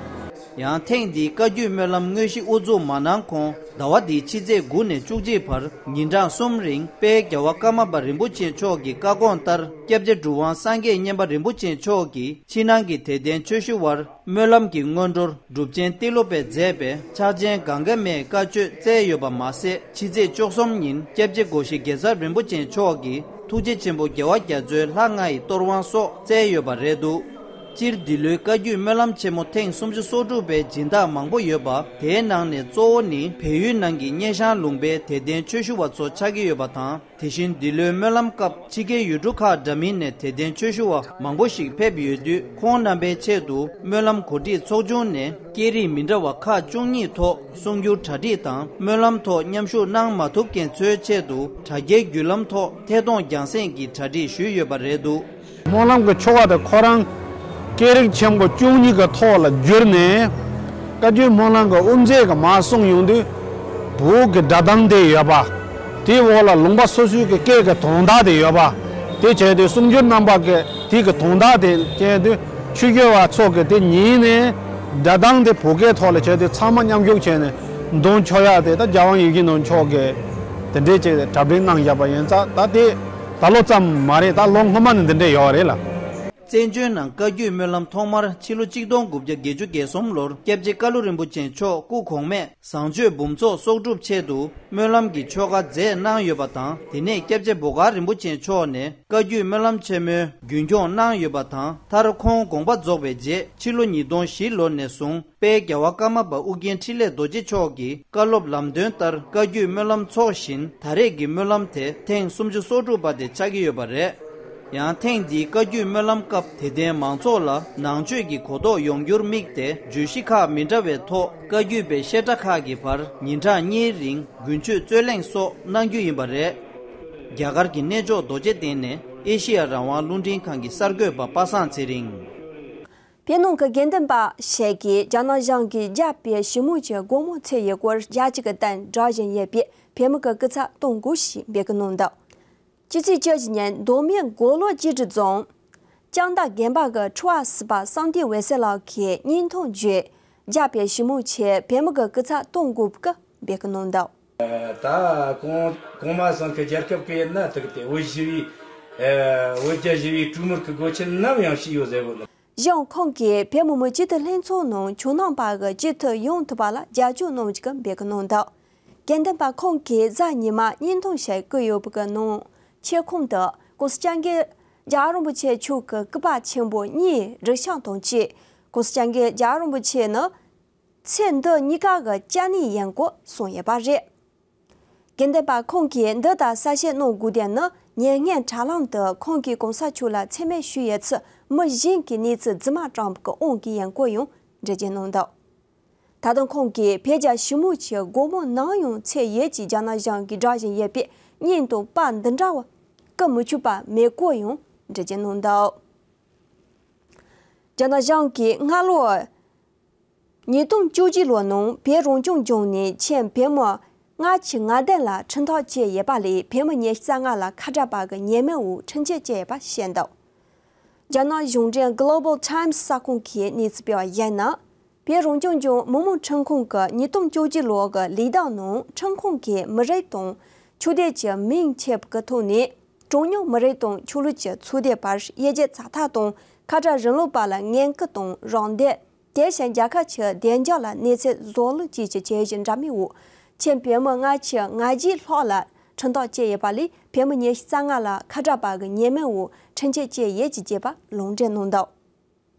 ཡང་ཐེངས་འདིའི་བཀའ་བརྒྱུད་སྨོན་ལམ་དངོས་གཞི་དབུ་འཛུགས་མ་གནང་གོང་ཟླ་བ་འདིའི་ཕྱི་ཚེས་དགུ་ནས་བཅུ་གཅིག་བར་ཉིན་གྲངས་གསུམ་རིང་དཔལ་རྒྱལ་བ་ཀརྨ་པ་རིན་པོ་ཆེ་མཆོག་གི་བཀའ་དགོངས་ལྟར་སྐྱབས་རྗེ་གྲུབ་དབང་སངས་རྒྱས་མཉན་པ་རིན་པོ་ཆེ་མཆོག་གིས་ཕྱི་ནང་གི་དད་ལྡན་ཆོས་ཞུ་བར། སྨོན་ལམ་གྱི་སྔོན་འགྲོར་སྒྲུབ་ཆེན་ཏི་ལོ་པས་མཛད་པའི་ཕྱག་ཆེན་གངྒཱ་མའི་བཀའ་ཆོས་སྩལ་ཡོད་པ་མ་ཟད། ཕྱི་ཚེས་བཅུ་གསུམ་ཉིན་སྐྱབས་རྗེ་སྒོ་བཞི་དགེ་ཚབ་རིན་པོ་ཆེ་མཆོག་གིས་ཐུགས་རྗེ་ཆེན་པོ་རྒྱལ་བ་རྒྱ་མཚོའི་ལྷ་ལྔ་ཡི་གཏོར་དབང་སོགས་སྩལ་ཡོད་པ་རེད་འདུག་སྤྱིར་འདི་ལོའི་བཀའ་བརྒྱུད་སྨོན་ལམ་ཆེན་མོ་ཐེངས་སུམ་ཅུ་སོ་དྲུག་པའི་སྦྱིན་བདག་མང་པོ་ཡོད་པ། དེའི་ནང་ནས་གཙོ་བོ་ནི་བལ་ཡུལ་ནང་གི་སྙེ་ཤང་ལུང་པའི་དད་ལྡན་ཆོས་ཞུ་བ་ཚོ་ཆགས་ཀྱི་ཡོད་པ་དང་། དེ་བཞིན་འདི་ལོའི་སྨོན་ལམ་སྐབས་ཕྱི་རྒྱལ་ཡུལ་གྲུ་ཁག་འདྲ་མིན་ནས་དད་ལྡན་ཆོས་ཞུ་བ་མང་པོ་ཞིག་ཕེབས་ཡོད་དུས། ཁོང་རྣམ་པའི་ཆེད་དུ་སྨོན་ལམ་གོ་སྒྲིག་ཚོགས་ཆུང་ནས་སྐད་རིགས་མི་འདྲ་བ་ཁག་བཅུ་གཉིས་ཐོག་གསུང་སྒྱུར་གྲ་སྒྲིག་དང་། སྨོན་ལམ་ཐོག་མཉམ་ཞུགས་གནང་མ་ཐུབ་མཁན་ཚོའི་ཆེད་དུ་དྲ་རྒྱའི་བརྒྱུད་ལམ་ཐོག་ཐད་གཏོང་རྒྱང་སྲིང་གི་གྲ་སྒྲིག་ཞུས་ཡོད་པ་རེད་འདུག་སྨོན་ལམ་གྱི་ཆོ་ག་དེ་ཁོ་རང་སྐད་རིགས་ཆེན་པོ་བཅུ་གཉིས་ཀྱི་ཐོག་ལ་བསྒྱུར་ནས། བཀའ་བརྒྱུད་སྨོན་ལམ་གྱི་དབུ་མཛད་ཀྱིས་མར་གསུངས་ཡོང་དུས། བོད་ཀྱི་སྒྲ་གདངས་དེ་ཡོད་པ། དེའི་འོག་ལ་ལུང་པ་སོ་སོའི་གི་སྐད་ཀྱི་དོན་དག་དེ་ཡོད་པ། དེ་བྱས་ཏེ་གསུང་སྒྱུར་རྣམ་པ་གི་དེ་གི་དོན་དག་དེ་བྱས་དུས། ཆོས་ཞུ་བ་ཚོ་གིས་དེ་ཉན་ནས་སྒྲ་གདངས་དེ་བོད་སྐད་ཐོག་ལ་བྱས་ཏེ་ཚང་མ་མཉམ་ཞུགས་བྱས་ནས་འདོན་ཆོག་ཡག་དེ་ད་རྒྱལ་དབང་ཡིད་བཞིན་ནོར་བུ་མཆོག་གིས་དེ་འདྲས་ཅིག་གྲ་སྒྲིག་གནང་བཞག་པ་ཡིན་ཙང་། ད་དེ་ད་ལོ་ཙམ་མ་རེད། ད་ལོ་སྔོན་མ་ནས་འདི་འདྲས་ཡོད་རེད་ལ། བཙན་བྱོལ་ནང་བཀའ་བརྒྱུད་སྨོན་ལམ་ཐོག་མར་ཕྱི་ལོ་གཅིག་སྟོང་དགུ་བརྒྱ་བརྒྱད་ཅུ་གྱ་གསུམ་ལོར་སྐྱབས་རྗེ་ཀ་ལུ་རིན་པོ་ཆེ་མཆོག་སྐུ་གོང་མས་བཟང་སྤྱོད་འབུམ་ཚོགས་གསོག་སྒྲུབ་ཆེད་དུ་སྨོན་ལམ་གྱི་ཆོ་ག་མཛད་གནང་ཡོད་པ་དང་། དེ་ནས་སྐྱབས་རྗེ་བོ་དཀར་རིན་པོ་ཆེ་མཆོག་ནས་བཀའ་བརྒྱུད་སྨོན་ལམ་ཆེན་མོའི་རྒྱུན་སྐྱོང་གནང་ཡོད་པ་དང་། མཐར་ཁོང་དགོངས་པ་རྫོགས་པའི་རྗེས་ཕྱི་ལོ་ཉིས་སྟོང་བཞི་ལོ་ནས་བཟུང་དཔལ་རྒྱལ་བ་ཀརྨ་པ་ཨུ་རྒྱན་འཕྲིན་ལས་རྡོ་རྗེ་མཆོག་གི་བཀའ་སློབ་ལམ་སྟོན་ལྟར་བཀའ་བརྒྱུད་སྨོན་ལམ་འཚོགས་བཞིན། ད་རེས་ཀྱི་སྨོན་ལམ་དེ་ཐེངས་སུམ་ཅུ་སོ་དྲུག་པ་དེ་ཆགས་ཀྱི་ཡོད་པ་རེད། ཡང་ཐེངས་འདིའི་བཀའ་བརྒྱུད་སྨོན་ལམ་སྐབས་དད་ལྡན་མང་ཚོགས་ལ་ནང་ཆོས་ཀྱི་གོ་རྟོགས་ཡོང་རྒྱུར་དམིགས་ཏེ། བརྗོད་གཞི་ཁག་མི་འདྲ་བའི་ཐོག་བཀའ་བརྒྱུད་པའི་བཤད་གྲྭ་ཁག་གི་བར་ཉིན་གྲངས་གཉིས་རིང་དགུན་ཆོས་རྩོད་གླེང་སོགས་གནང་རྒྱུ་ཡིན་པ་རེད། རྒྱ་གར་གྱི་གནས་མཆོག་རྡོ་རྗེ་གདན་ནས་ཨེ་ཤི་ཡ་རང་དབང་རླུང་འཕྲིན་ཁང་གི་གསར་འགོད་པ་པ་སངས་ཚེ་རིང་། བོད་ནང་གི་དགེ་འདུན་པ་ཞིག་གིས་རྒྱ་ནག་གཞུང་གིས་རྒྱ་བལ་ཞི་མོལ་གྱི་སྒོ་མོ་ཚུགས་ཡོད་སྐོར་རྒྱ་ཆེ་གི་སྟེང་སྒྲོག་བཞིན་ཡོད་པས། བོད་མི་གི་སྐུ་ཚབ་གཏོང་དགོས་ཞེས་འབོད་སྐུལ་གནང་འདུག་སྤྱི་ཚེས་བཅུ་བཞི་ཉིན་མདོ་སྨད་མགོ་ལོག་སྤྱི་འཐུས་རྫོང་ལྕང་མདའ་དགོན་པ་གི་ཁྲི་པ་ཟུར་པ་བསམ་གཏན་འོད་ཟེར་ལགས་ཀྱིས་བརྙན་ཐུང་བརྒྱུད། རྒྱ་བལ་ཞི་མོལ་ཆེད་བོད་མི་གི་སྐུ་ཚབ་གཏོང་དགོས་པ་གི་འབོད་སྐུལ་གནང་འདུག་ད་གོང་གོང་མ་ཚང་གི་རྒྱལ་ཁབ་ཀྱི་ཡིན་ན་ཐུག་སྟེ་བོད་ཞི་བའི་ཨ་བོད་རྒྱ་ཞི་བའི་གྲོས་མོལ་གྱི་སྒོ་ཆེན་ནམ་ཡང་ཕྱེས་ཡོད་ཟེར་བོ། གཞུང་ཁོང་གིས་བོད་མི་མང་སྤྱི་འཐུས་ལྷན་ཚོགས་ནང་ཇོ་ནང་པ་གི་སྤྱི་འཐུས་ཡོང་ཐུབ་པ་ལ་རྒྱབ་སྐྱོར་གནང་རྒྱུ་གི་འབོད་སྐུལ་གནང་འདུག་དགེ་འདུན་པ་ཁོང་གིས་གཟའ་ཉི་མ་བརྙན་ཐུང་ཞིག་བཀོད་ཡོད་པ་གི་ནང་། ཆེད་ཁོངས་དུ་༸གོང་ས་༸སྐྱབས་མགོན་རྒྱལ་བ་རིན་པོ་ཆེ་མཆོག་གི་སྐུ་པར་ཆེན་པོ་གཉིས་སྒྲིག་ཆས་དང་བཅས། ༸གོང་ས་༸སྐྱབས་མགོན་རྒྱལ་བ་རིན་པོ་ཆེ་ནི། ཚེ་འདི་གཉིས་ཀ་གི་སྐྱབས་གནས་ཡིན་སྐོར་གསུངས་ཡོད་པ་རེད། དགེ་འདུན་པ་ཁོང་གིས་འདི་ལྟར་གསལ་བཤད་གནང་དགོས་དོན་ནི། ཉེ་སྔོན་དྲ་ལམ་དུ་ཁོང་གིས་གོང་ས་མཆོག་ལ་མཚན་སྨད་ཞུས་ཡོད་ཚུལ་མི་གཞན་གྱིས་གནས་ཚུལ་རྫུན་མ་བཀྲམ་པའི་དབང་གིས་ཡིན་སྐོར་ཡང་འགྲེལ་བརྗོད་གནང་འདུག་ད་དུང་ཁོང་གིས་བོད་རྒྱ་ཞི་མོལ་གྱི་སྒོ་མོ་ནམ་ཡང་ཚུགས་ཡོད་ཅེས་རྒྱ་ནག་གཞུང་གིས་སྒྲོག་བཞིན་ཡོད་པས། བརྙན་དང་པར་འདི་འདྲ་བ་བཀོད་མི་ཆོག་པ་མེད་སྐོར་ཡང་འགྲེལ་བརྗོད་གནང་འདུག་རྒྱ་ནག་གཞུང་གིས་སྔ་ལོ་ཉིས་སྟོང་བཅུ་གཅིག་ལོ་ནང་བོད་རང་སྐྱོང་ལྗོངས་ནས་ཁྱོན་བོད་མི་ལྔ་བཅུ་ང་བདུན་ལ་ཁྲིམས་ཐག་བཅད་ཡོད་པ་ལས། བོད་མི་ཉི་ཤུ་རྩ་ལྔ་ལ་ཁ་གྲག་པ་གི་ཉེས་མིང་འོག་ཁྲིམས་ཆད་བཅད་ཡོད་པ་བཤད་འདུག་རྒྱ་ནག་གཞུང་འབྲེལ་Global Times གསར་ཁང་གིས་གནས་ཚུལ་སྤེལ་བ་ཡིན་ན། བོད་རང་སྐྱོང་ལྗོངས་མི་དམངས་ཁྲིམས་ཁང་གི་ཉིས་སྟོང་བཅུ་གཅིག་ལོ་གི་ལས་རྟགས་ནང་། ཁྲིམས་ཁང་གིས་མི་རིགས་དང་ཆོས་དད་ཀྱི་མིང་ཕྱེ་བའི་ཐོག་ནས། གྲངས་ཉུང་མི་རིགས་དང་ཆོས་ལུགས་ཀྱི་ཚོགས་སྡེའི་བར་དབྱེ་འབྱེད་ཚ་ཐག་དང་། ཁ་བྲལ་རིང་ལུགས་པ་ལ་ངན་སྐུལ་དང་རང་འདེད། དེ་བཞིན་རྒྱལ་ཁབ་ཀྱི་བདེ་འཇགས་ལ་གནོད་འཚེ་བཟོ་ལུགས་བཅས་ཀྱི་བྱས་རྗེས་འདྲ་མིན་འོག་ཁྱོན་བོད་མི་ལྔ་བཅུ་ང་བརྒྱད་ལྷག་ལ་ཁྲིམས་ཐག་བཅད་ཡོད་པ་ལས། བོད་མི་ཉི་ཤུ་རྩ་ལྔ་ལ་ཁ་གྲག་པ་གི་ཉེས་མིང་འོག་ཁྲིམས་ཆད་བཅད་ཡོད་ཅེས་བརྗོད་པ་ལུང་འདྲེན་གནང་འདུག་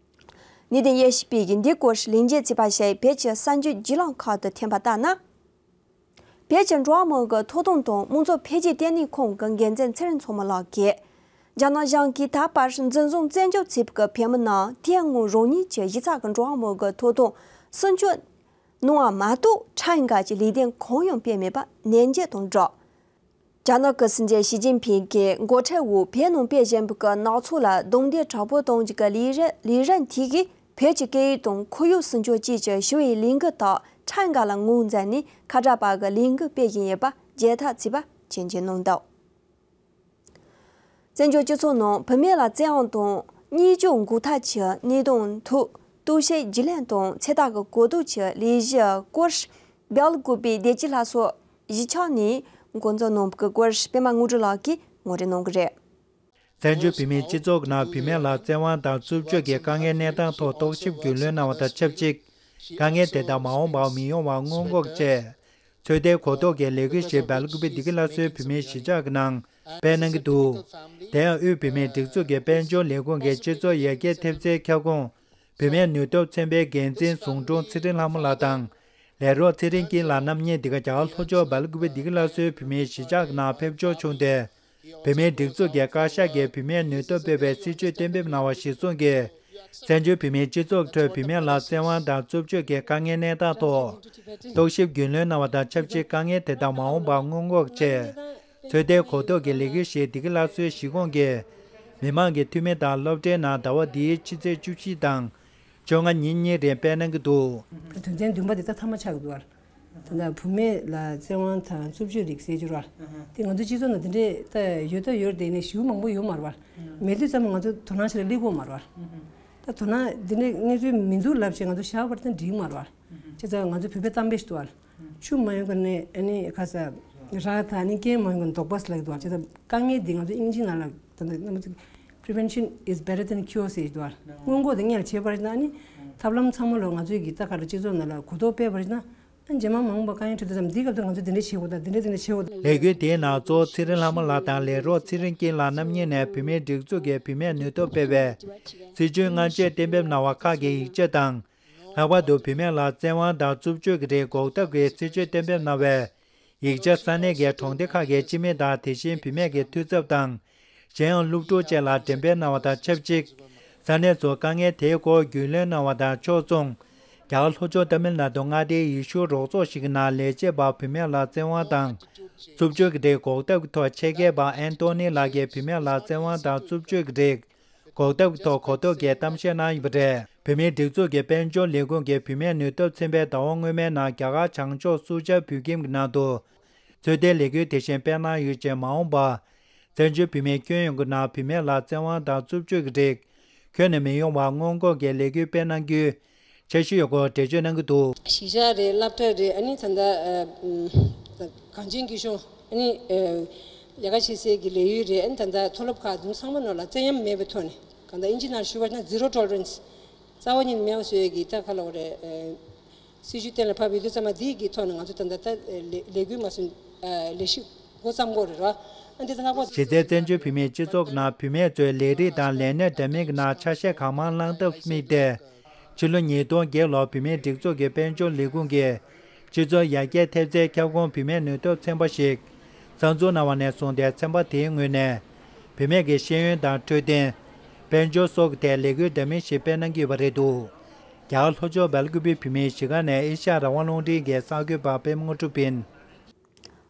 གནས་བརྟན་ཡེ་ཤེས་པས་འདིའི་སྐོར་ལན་འདེབས་བྱས་པ་ཞིག་བོད་ཀྱི་གསར་འགྱུར་བརྒྱུད་ལམ་ཁག་ཏུ་ཐོན་པ་ལྟར་ན། བོད་ཀྱི་འགྲོ་བ་མིའི་ཐོབ་ཐང་དང་དམངས་གཙོ་འཕེལ་རྒྱས་ལྟེ་གནས་ཁང་གི་འགན་འཛིན་ཚེ་རིང་མཚོ་མོ་ལགས་ཀྱིས། རྒྱ་ནག་གཞུང་གིས་ད་བར་འཛིན་བཟུང་བཙན་འཇུག་བྱས་པའི་བོད་མི་རྣམས་དེ་སྔོན་རང་ཉིད་ཀྱི་གཞིས་ཆགས་ཀྱི་འགྲོ་བ་མིའི་ཐོབ་ཐང་སྲུང་སྐྱོབ་ གནང་བ་མ་གཏོགས་ཁྲིམས་འགལ་གྱི་ལས་དོན་གང་ཡང་སྤེལ་མེད་པ་ནན་བརྗོད་དང་སྦྲགས། རྒྱ་ནག་གི་སྲིད་འཛིན་ཞི་ཅིན་ཕིང་གིས་འགོ་ཁྲིད་འོག་བོད་ནང་སྤེལ་བཞིན་པའི་གི་ནག་ཚོགས་ལ་རྡུང་རྡེག་དྲག་པོ་གཏོང་རྒྱུ་གི་ལས་རིམ་ལས་རིམ་དེ་གིས་བོད་ཀྱི་སྐད་ཡིག་དང་ཁོར་ཡུག་སྲུང་སྐྱོབ་བཅས་ཀྱི་ཞི་བའི་ལས་འགུལ་དག་ཁྲིམས་འགལ་ལ་ངོས་འཛིན་ནས་ཁ་གྲག་པ་གི་ལས་འགུལ་སྤེལ་བཞིན་ཡོད་པ་རྒྱལ་ཐབས་ཚིག་པ་ཆེན་གྱིས་གནང་འདུག། བཙན་བྱོལ་སྤྱི་ཚོགས་ནང་བུད་མེད་ལ་བཙན་དབང་དང་གཉེན་སྐྱོང་འགོག་ཐབས་ཀྱི་གནད་དོན་ཐོག་གཏོར་བཤིག་རྒྱུན་ལས་དང་ཚེ་ཐར་གྱི་གོ་རྟོགས་ཀྱི་ལས་གཞི་སྐོར་སྦེལ་ཀོབ་པའི་བདེ་སྐྱིད་ལྷ་གསོལ་གཞིས་ཆགས་ནས་འགོ་འཛུགས་གནང་བའི་སྐོར་པད་མ་དངོས་གྲུབ་ལགས་ཀྱིས་ངོ་སྤྲོད་གནང་གི་རེད། བཙན་བྱོལ་བོད་མིའི་སྤྱི་ཚོགས་ནང་བུད་མེད་ལ་བཙན་དབང་དང་རྩུབ་སྤྱོད་ཀྱི་དཀའ་ངལ་གནས་སྟངས་ཐོག་རྟོག་ཞིབ་རྒྱུས་ལོན་གནང་བ་དང་ཆབས་ཅིག་དཀའ་ངལ་དེ་དག་མ་འོངས་པར་མི་ཡོང་བ་སྔོན་འགོག་ཆེད། ཚོད་ལྟའི་གོ་རྟོགས་ཀྱི་ལས་འགུལ་ཞིག་སྦེལ་ཀོབ་པའི་བདེ་སྐྱིད་ལྷ་གསོལ་བོད་མིའི་གཞིས་ཆགས་ཀྱི་ནང་སྤེལ་གནང་གི་འདུག། དེ་ཡང་དབུས་བོད་མིའི་སྒྲིག་འཛུགས་ཀྱི་དཔལ་འབྱོར་ལས་ཁུངས་ཀྱི་སྤྱི་ཚོགས་ཡར་རྒྱས་ཐེབས་རྩའི་ཁྱབ་ཁོངས་བུད་མེད་ནུས་སྟོབས་ཚན་པའི་འགན་འཛིན་ཟུང་དྲུང་ཚེ་རིང་ལྷ་མོ་ལགས་དང་། ལས་རོགས་ཚེ་རིང་སྐྱིད་ལགས་རྣམ་གཉིས་འདི་ག་རྒྱ་གར་ལྷོ་ཕྱོགས་སྦེལ་ཀོབ་པའི་བདེ་སྐྱིད་ལྷ་གསོལ་བོད་མིའི་གཞིས་ཆགས་ཀྱི་ནང་ཕེབས་འབྱོར་བྱུང་སྟེ། བོད་མིའི་སྒྲིག་འཛུགས་ཀྱི་བཀའ་ཤག་གིས་བུད་མེད་ནུས་སྟོབས་སྤེལ་བའི་སྲིད་ཇུས་གཏན་འབེབས་གནང་བ་གཞིར་བཟུང་གིས། བཙན་བྱོལ་བོད་མིའི་སྤྱི་ཚོགས་ཁྲོད་བུད་མེད་ལ་བཙན་དབང་དང་རྩུབ་སྤྱོད་ཀྱི་དཀའ་ངལ་གནས་སྟངས་ཐོག་རྟོག་ཞིབ་རྒྱུས་ལོན་གནང་བ་དང་ཆབས་ཅིག་དཀའ་ངལ་དེ་དག་མ་འོངས་པར་སྔོན་འགོག་ཆེད། ཚོད་ལྟའི་གོ་རྟོགས་ཀྱི་ལས་འགུལ་ཞིག་བདེ་སྐྱིད་ལྷ་གསོལ་གཞིས་ཁོངས་ཀྱི་མི་མང་གི་འཐུས་མི་དང་སློབ་གྲྭའི་ནང་ཟླ་བ་འདིའི་ཕྱི་ཚེས་བཅུ་བཞི་དང་བཅོ་ལྔ་ཉིན་གཉིས་རིང་སྤེལ་གནང་གི་འདུག། དོན་ཚན་བདུན་པ་དེ་ད་མཐའ་མ་ཆགས་ཀྱི་འདུག་བ། ད་ལྟ་བུད་མེད་ལ་བཙན་དབང་དང་རྩུབ་སྤྱོད་རིགས་ཟེར་གྱི་རེད་བ། དེ་ང་ཚོ་སྤྱི་ཚོགས་ནང་དེ་འདྲས་ད་ཡོད་ད་ཡོད་རེད་དེ་ནས་ཞེ་པོ་མང་པོ་ཡོད་མ་རེད་བ། མེད་དུས་ཙམ་ང་ཚོ་དོ་སྣང་བྱེད་ལ་སླེབས་ཀྱི་ཡོད་མ་རེད་བ། ད་དོ་སྣང་དེ་འདྲས་གནས་ཚུལ་མི་འདུག་ལབ་བྱས་ང་ཚོ་བཞག་པ་རེད་ད་འགྲིག་གི་མ་རེད་བ། བྱས་ཙང་ང་ཚོ་བོད་པའི་གཏམ་དཔེ་ཞིག་འདུག་བ། ཆུ་མ་ཡོང་གོང་ནས་ཨ་ནི་ཁ་ས་ར་དང་ཨ་ནི་རྐྱེན་མ་ཡོང་གོང་ནས་དོགས་པ་ཟེར་ལབ་ཀྱི་འདུག་བ། བྱས་ཙང་དཀའ་ངལ་འདི་ང་ཚོ་དབྱིན་ཇིའི་ནང་ལ་ད་ལྟ་ནམ་ཚིག་prevention is better than cure ཟེར་གྱི་འདུག་བ། སྔོན་འགོག་དེ་སྔོན་ལ་བྱས་པ་རེད་ན་ཨ་ནི་ཐབས་ལམ་ཚང་མ་ལོ་ང་ཚོའི་གི་ད་ག་རེ་སྤྱི་ཚོགས་ནང་ལ་གོ་རྟོགས་སྤེལ་བ་རེད་ན། ཨ་རྗེས་མ་མ་འོངས་པ་དཀའ་ངལ་འཕྲད་དུས་ཙམ་འདིའི་སྐབས་དུ་ང་ཚོས་འདི་འདྲ་བྱེད་དགོས་དང་འདི་འདྲ་འདི་འདྲ་བྱེད་དགོས་དང་། ལས་འགུལ་དེའི་ནང་གཙོ་བོ་ཚེ་རིང་ལྷ་མོ་ལགས་དང་ལས་རོགས་ཚེ་རིང་སྐྱིད་ལགས་རྣམ་གཉིས་ནས་བུད་མེད་སྒྲིག་འཛུགས་ཀྱི་བུད་མེད་ནུས་སྟོབས་སྤེལ་བའི་སྲིད་ཇུས་སྔ་རྗེས་གཏན་འབེབས་གནང་བ་ཁག་གི་ཡིག་ཆ་དང་། ལྷག་པར་དུ་བུད་མེད་ལ་བཙན་དབང་དང་རྩུབ་སྤྱོད་ཀྱི་རིགས་འགོག་ཐབས་ཀྱི་སྲིད་ཇུས་གཏན་འབེབས་གནང་བའི་ཡིག་ཆ་ས་གནས་ཀྱི་གྲོང་སྡེ་ཁག་གི་སྤྱི་མི་དང་དེ་བཞིན་བུད་མེད་ཀྱི་འཐུས་ཚབ་དང་། གཞན་ཡང་སློབ་ཕྲུག་བཅས་ལ་འགྲེམས་སྤེལ་གནང་བ་དང་ཆབས་ཅིག་ས་གནས་ཚོར་དཀའ་ངལ་དེའི་སྐོར་རྒྱུས་ལོན་གནང་བ་དང་ཕྱོགས་མཚུངས། རྒྱ་གར་ལྷོ་ཕྱོགས་ཏཱ་མིལ་ནཱ་ཌུ་མངའ་སྡེའི་ཡེ་ཤུ་རོགས་ཚོགས་ཤིག་གི་ནང་ལས་བྱེད་པ་བུད་མེད་ལ་བཙན་དབང་དང་། རྩུབ་སྤྱོད་ཀྱི་རིགས་འགོག་ཐབས་ཀྱི་ཐོག་ཆེད་མཁས་པ་ཨན་ཏོ་ནི་ལགས་ཀྱིས་བུད་མེད་ལ་བཙན་དབང་དང་རྩུབ་སྤྱོད་ཀྱི་རིགས་འགོག་ཐབས་ཀྱི་ཐོག་གོ་རྟོགས་ཀྱི་གཏམ་བཤད་གནང་ཡོད་པ་རེད། བོད་མིའི་སྒྲིག་འཛུགས་ཀྱི་དཔལ་འབྱོར་ལས་ཁུངས་ཀྱི་བུད་མེད་ནུས་སྟོབས་ཚན་པས་ཟླ་བ་སྔོན་མའི་ནང་རྒྱ་གར་བྱང་ཕྱོགས་སུ་ཇཱ་བོད་ཁྱིམ་གྱི་ནང་དུ། ཚོད་ལྟའི་ལས་འགུལ་དེ་བཞིན་སྤེལ་གནང་ཡོད་ཅེས་མ་འོངས་པར། བཙན་བྱོལ་བོད་མིའི་ཁྱོན་ཡོངས་ཀྱི་ནང་བུད་མེད་ལ་བཙན་དབང་དང་རྩུབ་སྤྱོད་ཀྱི་རིགས་ཁྱོན་ནས་མི་ཡོང་བར་སྔོན་འགོག་གི་ལས་འགུལ་སྤེལ་གནང་རྒྱུའི་འཆར་གཞི་ཡོད་སྐོར་འགྲེལ་བརྗོད་གནང་གི་འདུག། གཞིས་ཆགས་རེད། སློབ་གྲྭ་རེད། ཨ་ནི་ད་ལྟ་ཨ་གངས་ཅན་སྐྱིད་གཤོངས་ཨ་ནི་ཨ་ལས་ཀ་བྱེད་སའི་གི་ལས་ཡུལ་རེད། ཨ་ནི་ད་ལྟ་མཐོ་སློབ་ཁག་དེ་ཚོ་ཚང་མ་ནང་ལ་བཙན་གཡེམ་མེད་པའི་ཐོག་ནས་གང་ལྟར་དབྱིན་ཇི་ནང་ཞུ་བ་ན་zero tolerance རྩ་བ་ཉིད་མེད་པ་བཟོ་ཡས་ཀྱི་ད་ག་ལབ་དགོས་རེད། ཨ་སྲིད་ཇུས་གཏན་ལ་ཕབ་ཡོད་དུས་ཙམ་པ་འདི་གི་ཐོག་ནས་ང་ཚོ་ད་ལྟ་ད་ལས་ལས་འགུལ་མ་སོན་ཨ་ལས་གཞི་འགོ་བརྩམས་དགོས་རེད་ར། ཨ་འདི་ད་ལྷག་པ། གཞི་རྩའི་བཙན་བྱོལ་བོད་མིའི་སྤྱི་ཚོགས་ནང་བུད་མེད་ཚོས་ལས་རིགས་དང་ལས་གནས་འདྲ་མིན་གྱི་ནང་ཆ་ཤས་གང་མང་བླངས་ཐབས་དམིགས་ཏེ། ཕྱི་ལོ་ཉིས་སྟོང་བརྒྱད་ལོར་བོད་མིའི་སྒྲིག་འཛུགས་ཀྱི་དཔལ་འབྱོར་ལས་ཁུངས་ཀྱི་སྤྱི་ཚོགས་ཡར་རྒྱས་ཐེབས་རྩའི་ཁྱབ་ཁོངས་བུད་མེད་ནུས་སྟོབས་ཚན་པ་ཞིག་གསར་འཛུགས་གནང་བ་ནས་བཟུང་སྟེ་ཚན་པ་དེའི་ངོས་ནས་བུད་མེད་ཀྱི་ཤེས་ཡོན་དང་འཕྲོད་བསྟེན། དཔལ་འབྱོར་སོགས་ཀྱི་ཐད་ལས་འགུལ་འདྲ་མིན་ཞིག་སྤེལ་གནང་གི་ཡོད་པ་རེད་འདུག། རྒྱ་གར་ལྷོ་ཕྱོགས་སྦེལ་ཀུ་པེ་བོད་མིའི་གཞིས་ཀ་ནས་ཨེ་ཤ་ཡ་རང་དབང་རླུང་འཕྲིན་གྱི་གསར་འགོད་པ་པད་མ་དངོས་གྲུབ་ཡིན།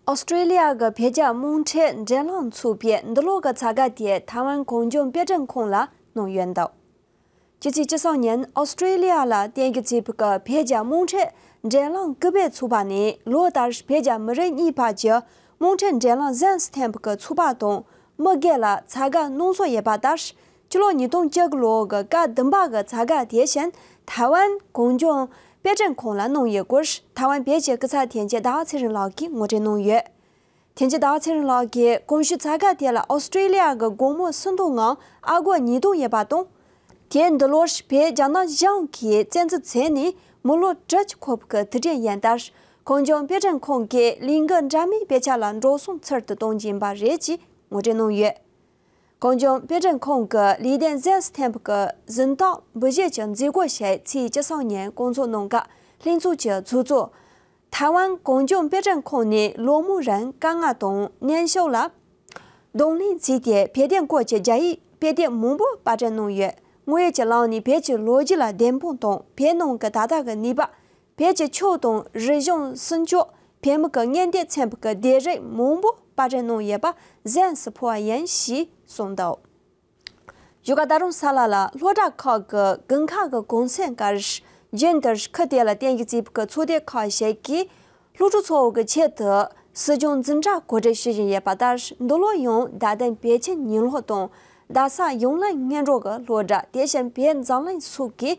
ཨོ་སི་ཀྲེ་ལི་ཡ་གི་བོད་རྒྱ་དམངས་ཁྲོད་འབྲེལ་གླེང་ཚོགས་པས་འདི་ལོ་གི་ཚ་ག་དེ་ཐའེ་ཝན་གངས་ལྗོངས་དཔེ་སྐྲུན་ཁང་ལ་གནང་ཡོད་འདུག། ཕྱི་ཚེས་བཅུ་གསུམ་ཉིན་ཨོ་སི་ཀྲེ་ལི་ཡ་ལ་རྟེན་གཞི་བྱས་པའི་གི་བོད་རྒྱ་དམངས་ཁྲོད་འབྲེལ་གླེང་སྐུལ་སྤེལ་ཚོགས་པ་ནས་ལོ་ལྟར་བོད་རྒྱ་མི་རིགས་གཉིས་བར་གྱི་དམངས་ཁྲོད་འབྲེལ་གླེང་གཟེངས་སུ་ཐོན་པའི་གི་ཚོགས་པ་དང་མི་སྒེར་ལ་ཚ་ག་གནང་སྲོལ་ཡོད་པ་ལྟར། སྤྱི་ལོ་ཉིས་སྟོང་བཅུ་དགུ་ལོ་གི་སྐབས་བདུན་པ་གི་ཚ་ག་དེ་བཞིན་ཐའེ་ཝན་གངས་ལྗོངས་དཔེ་སྐྲུན་ཁང་ལ་གནང་ཡོད་སྐོར་ཐའེ་ཝན་བོད་ཀྱི་སྐུ་ཚབ་དོན་གཅོད་ཟླ་བ་ཚེ་རིང་ལགས་ཀྱིས་ངོ་སྤྲོད་གནང་ཡོད། དོན་གཅོད་ཟླ་བ་ཚེ་རིང་ལགས་ཀྱིས་གོང་ཞུས་ཚ་ག་དེ་ལ་ཨོ་སི་ཀྲེ་ལི་ཡ་གི་དགོང་མོ་སུམ་མདོ་ངང་ཨ་སྒོར་ཉིས་སྟོང་ཡོད་པ་དང་། དེ་འདི་ལོར་བོད་རྒྱ་ནག་གཞུང་གིས་བཙན་འཛུལ་བྱས་ནས་མི་ལོ་དྲུག་ཅུ་འཁོར་བའི་གི་དུས་དྲན་ཡིན་སྟབས། གངས་ལྗོངས་དཔེ་སྐྲུན་ཁང་གིས་ལས་འགུལ་འདྲ་མིན་སྤེལ་ཆ་ལ་འགྲོ་སོང་ཚུལ་དུ་གཏོང་རྒྱུ་ཡིན་པ་རེད་ཅེས་ངོ་སྤྲོད་གནང་ཡོད། གངས་ལྗོངས་དཔེ་སྐྲུན་ཁང་གི་ལས་དོན་གཟེངས་སུ་ཐོན་པའི་གི་གཟེངས་རྟགས་འབུལ་བཞེས་ཀྱི་མཛད་སྒོ་ཞིག་ཚེས་བཅུ་གསུམ་ཉིན་བསྐོང་ཚོགས་གནང་སྐབས་ལྷན་ཚོགས་ཀྱི་ཚོགས་གཙོ། ཐའེ་ཝན་གངས་ལྗོངས་དཔེ་སྐྲུན་ཁང་ནས་ལོ་མང་རིང་དཀའ་ངལ་དང་ཉེན་ཤོག་ལ་གདོང་ལེན་བྱས་ཏེ་བོད་དོན་སྐོར་གྱི་རྒྱ་ཡིག་དཔེ་དེབ་མང་པོ་པར་སྐྲུན་གནང་ཡོད། དངོས་ཡོད་ཀྱི་ལམ་ནས་བོད་ཀྱི་ལོ་རྒྱུས་ལ་བདེན་དཔང་དང་བོད་ནང་གི་ད་ལྟ་གི་གནས་བབ། བོད་ཀྱི་ཆོས་དང་རིག་གཞུང་སྲུང་སྐྱོབ་བོད་མི་གི་གཉེན་སྡེ་ཚན་པ་གི་སྡེ་རིགས་མང་པོ་པར་སྐྲུན་གནང་ཡོད་པ་གཟེངས་སུ་ཕུལ་བ་ཡིན་ཞེས་གསུངས་འདུག་བཞུགས་སྒར་རྡ་རམ་ས་ལ་ལ་སློབ་གྲྭ་ཁག་གི་དགོན་ཁག་གི་གུང་སེང་སྐབས། རྒྱུན་དུ་ཁུལ་དེ་ལ་རྟེན་གཞི་བྱས་པའི་ཚོགས་སྡེ་ཁག་ཞིག་གིས་སློབ་ཕྲུག་ཚོའི་ཆེད་དུ་སྲིད་སྐྱོང་འཛིན་གྲྭ་གོ་སྒྲིག་ཞུ་བཞིན་ཡོད་པ་ལྟར། འདི་ལོ་ཡང་རྡ་སྟེང་བོད་ཁྱིམ་ཉིན་ལྷོ་དང་རྡ་ས་ཡང་ལེ་སྔོན་འགྲོ་གི་སློབ་གྲྭ། དེ་བཞིན་བོད་འཛམ་གླིང་སོགས་ཀྱིས་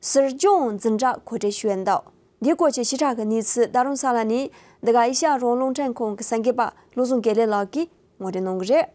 སྲིད་སྐྱོང་འཛིན་གྲྭ་གོ་སྒྲིག་ཞུས་ཡོད་འདུག་འདིའི་སྐོར་གྱི་ཞིབ་ཕྲ་གི་གནས་ཚུལ་རྡ་རམ་ས་ལ་ནས་འདི་ག་ཨེ་ཤ་ཡ་རང་དབང་རླུང་འཕྲིན་ཁང་གི་གསར་འགོད་པ་བློ་བཟང་དགེ་ལེགས་ལགས་ཀྱིས་ངོ་སྤྲོད་གནང་གི་རེད།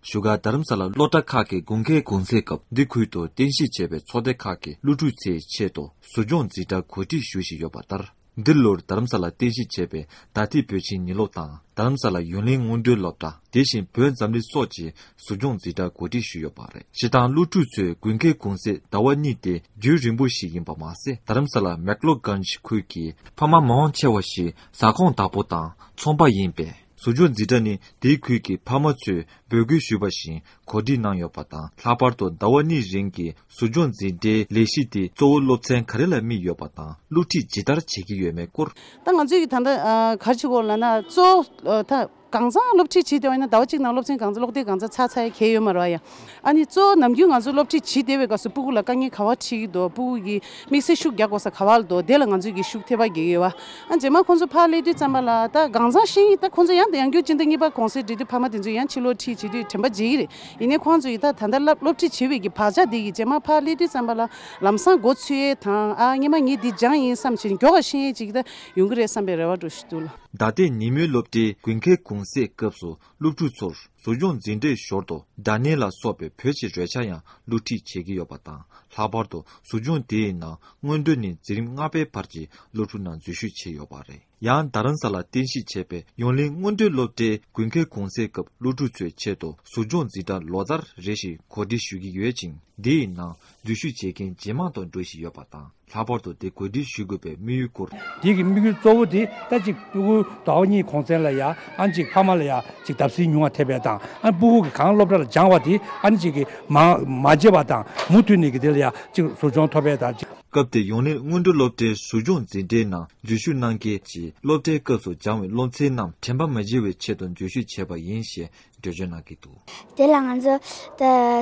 བཞུགས་སྒར་རྡ་རམ་ས་ལ་སློབ་གྲྭ་ཁག་གི་དགོན་ཁའི་གུང་སེང་སྐབས། འདི་ཁུལ་དུ་རྟེན་གཞི་བྱས་པའི་ཚོགས་སྡེ་ཁག་གིས་སློབ་ཕྲུག་ཚོའི་ཆེད་དུ་སྲིད་སྐྱོང་འཛིན་གྲྭ་གོ་སྒྲིག་ཞུ་བཞིན་ཡོད་པ་ལྟར། འདི་ལོར་རྡ་རམ་ས་ལ་རྟེན་གཞི་བྱས་པའི་རྡ་སྟེང་བོད་ཁྱིམ་ཉིན་ལྷོ་དང་། རྡ་རམ་ས་ལ་ཡུན་གླིང་སྔོན་འགྲོའི་སློབ་གྲྭ། དེ་བཞིན་བོད་འཛམ་གླིང་སོགས་ཀྱིས་སྲིད་སྐྱོང་འཛིན་གྲྭ་གོ་སྒྲིག་ཞུས་ཡོད་པ་རེད། སྤྱིར་བཏང་སློབ་ཕྲུག་ཚོའི་དགོན་ཁའི་གུང་སེང་ཟླ་བ་གཉིས་ཏེ་རྒྱུན་རིང་པོ་ཞིག་ཡིན་པ་མ་ཟད། རྡ་རམ་ས་ལ་མེག་ལོ་གན་ཇི་ཁུལ་གྱི་ཕ་མ་མང་ཆེ་བ་ཞིག་ཟ་ཁང་བདག་པོ་དང་ཚོང་པ་ཡིན་པས། སྲིད་སྐྱོང་འཛིན་གྲྭ་ནི་དེའི་ཁུལ་གྱི་ཕ་མ་ཚོས་འབོད་སྐུལ་ཞུས་པ་བཞིན་གོ་སྒྲིག་གནང་ཡོད་པ་དང་། ལྷག་པར་དུ་ཟླ་བ་གཉིས་རིང་གི་སྲིད་སྐྱོང་འཛིན་གྲྭའི་ལས་གཞི་དེ་གཙོ་བོ་སློབ་ཚན་ག་རེ་ལ་དམིགས་ཡོད་པ་དང་། སློབ་ཁྲིད་ཇི་ལྟར་བྱེད་ཀྱི་ཡོད་མེད་སྐོར། ད་ང་ཚོས་ཀྱི་ད་ལྟ་ཨ་ག་རེ་བྱེད་དགོས་ལབ་ན། གཙོ་བོ་ཨ་ད་གང་ཚང་སློབ་ཁྲིད་བྱེད་བསྡད་པ་ཡིན་ན། ཟླ་བ་གཅིག་ནང་སློབ་ཚན་གང་ཚང་། སློབ་དེབ་གང་ཚང་ཚར་ཚར་ཡ་གལ་ཡོད་མ་རེད་པ། ཡ། ཨ་ནི་གཙོ་བོ་ནམ་རྒྱུན་ང་ཚོ་སློབ་ཁྲིད་བྱེད་བསྡད་པའི་སྐབས་སུ་སྤུ་གུ་ལ་དཀའ་ངལ་ག་པར་འཕྲད་ཀྱི་འདུག་སྤུ་གུ་གི་དམིགས་བསལ་ཤུགས་རྒྱག་དགོས་ས་ག་པར་འདུག་དེ་ལ་ང་ཚོས་ཀྱི་ཤུགས་ཐེབས་པ་རྒྱག་གི་ཡོད་པ། ཨ་རྗེས་མ་ཁོང་ཚོ་ཕར་སླེབས་དུས་ཙམ་པ་ལ། ད་གང་ཚང་ཤེས་ཡིན། ད་ཁོང་ཚོ་ཡང་ད་ཡང་བསྐྱར་སྤྱི་ཟླ་གཉིས་པ་གུང་སེང་འགྲིག་དུས་ཕ་མ་དེ་ཚོ་ཡང་ཕྱིར་ལོག་ཁྲིད་བྱེད་དུས་དྲན་པ་བརྗེད་ཀྱི་རེད། ཡིན་ནའི་ཁོང་ཚོ་ཡིས་ད་ད་ལྟ་སློབ་སློབ་ཁྲིད་བྱེད་པའི་གི་བག་ཆགས་དེ་གིས་རྗེས་མ་ཕར་སླེབས་དུས་ཙམ་པ་ལ་ལམ་སང་མགོ་ཚོས་ཡས་དང་། ཨ་སྔོན་མ་ངས་འདི་སྦྱངས་ཡིན་བསམ་བྱས་མགྱོགས་པ་ཤེས་ཡས་ཅིག་ད་ཡོང་གི་རེད་བསམ་པའི་རེ་བ་འདྲ་ཞིག་འདུག་ལགས། རྡ་སྟེང་ཉིན་མོའི་སློབ་གྲྭའི་དགོན་ཁའི་གུང་སེང་སྐབས་སུ་སློབ་ཕྲུག་ཚོར་སྲིད་སྐྱོང་འཛིན་གྲྭའི་ཞོར་དུ་སྒྲ་སྙན་ལ་སོགས་པའི་བོད་ཀྱི་རོལ་ཆ་ཡང་སློབ་ཁྲིད་བྱེད་ཀྱི་ཡོད་པ་དང་། ལྷག་པར་དུ་སྲིད་སྐྱོང་དེའི་ནང་སྔོན་འགྲོ་ནས་འཛིན་རིམ་ལྔ་པའི་བར་གྱི་སློབ་ཕྲུག་རྣམས་འཛུལ་ཞུགས་བྱས་ཡོད་པ་རེད། ཡང་རྡ་རམ་ས་ལ་རྟེན་གཞི་བྱས་པའི་ཡོན་གླིང་སྔོན་འགྲོའི་སློབ་གྲྭའི་དགོན་ཁའི་གུང་སེང་སྐབས། སློབ་ཕྲུག་ཚོའི་ཆེད་དུ་སྲིད་སྐྱོང་འཛིན་གྲྭ་ལོ་ལྟར་རེ་བཞིན་གོ་སྒྲིག་ཞུ་གི་ཡོད་ཅིང་། འདིའི་ནང་འཛུལ་ཞུགས་བྱེད་མཁན་ཇེ་མང་དུ་འགྲོ་བཞིན་ཡོད་པ་དང་། ལྷག་པར་དུ་དེ་གོ་སྒྲིག་ཞུ་དགོས་པའི་དམིགས་ཡུལ་སྐོར། འདི་གི་དམིགས་ཡུལ་གཙོ་བོ་དེ་ད་ཅིག་སྤུ་གུ་ཟླ་བ་གཉིས་གུང་སེང་ལ་ཡ། ཨ་ཅིག་ཕ་མ་ལ་ཡ་ཅིག་བརྡབ་གསིག་ཉུང་བ་ཐེབས་པ་དང་། ཨ་སྤུ་གུ་གིས་གང་སློབ་གྲྭ་ལ་སྦྱངས་པ་དེ་ཨ་ནི་ཅིག་གི་མ་མ་བརྗེད་པ་དང་། མུ་མཐུད་ནས་ཀྱི་དེ་ལ་ཡ་ཅིག་གཟུགས་མཆོང་ཐོབ་པ་དང་། སྐབས་དེར་ཡོན་གླིང་སྔོན་འགྲོ་སློབ་གྲྭའི་སྲིད་སྐྱོང་འཛིན་གྲྭའི་ནང་འཛུལ་ཞུགས་གནང་མཁན་གྱིས་སློབ་གྲྭའི་སྐབས་སུ་སྦྱངས་པའི་སློབ་ཚན་རྣམས་དྲན་པ་མ་བརྗེད་པའི་ཆེད་དུ་འཛུལ་ཞུགས་བྱས་པ་ཡིན་ཞེས་འགྲེལ་བརྗོད་གནང་གི་འདུག། དེ་ལ་ང་ཚོ་ད་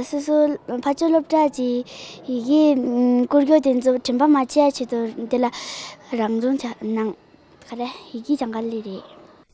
སོ་སོའི་ཕར་ཕྱོགས་སློབ་གྲྭ་གི་ཡི་གེ་བསྐུར་རྒྱུ་དེ་ཚོ་དྲན་པ་མ་ཆད་ཆེད་དུ་དེ་ལ་རང་སྦྱོང་བྱ་གནང་། ག་རེ་ཡི་གེ་སྦྱང་ག་སླེབས་རེད།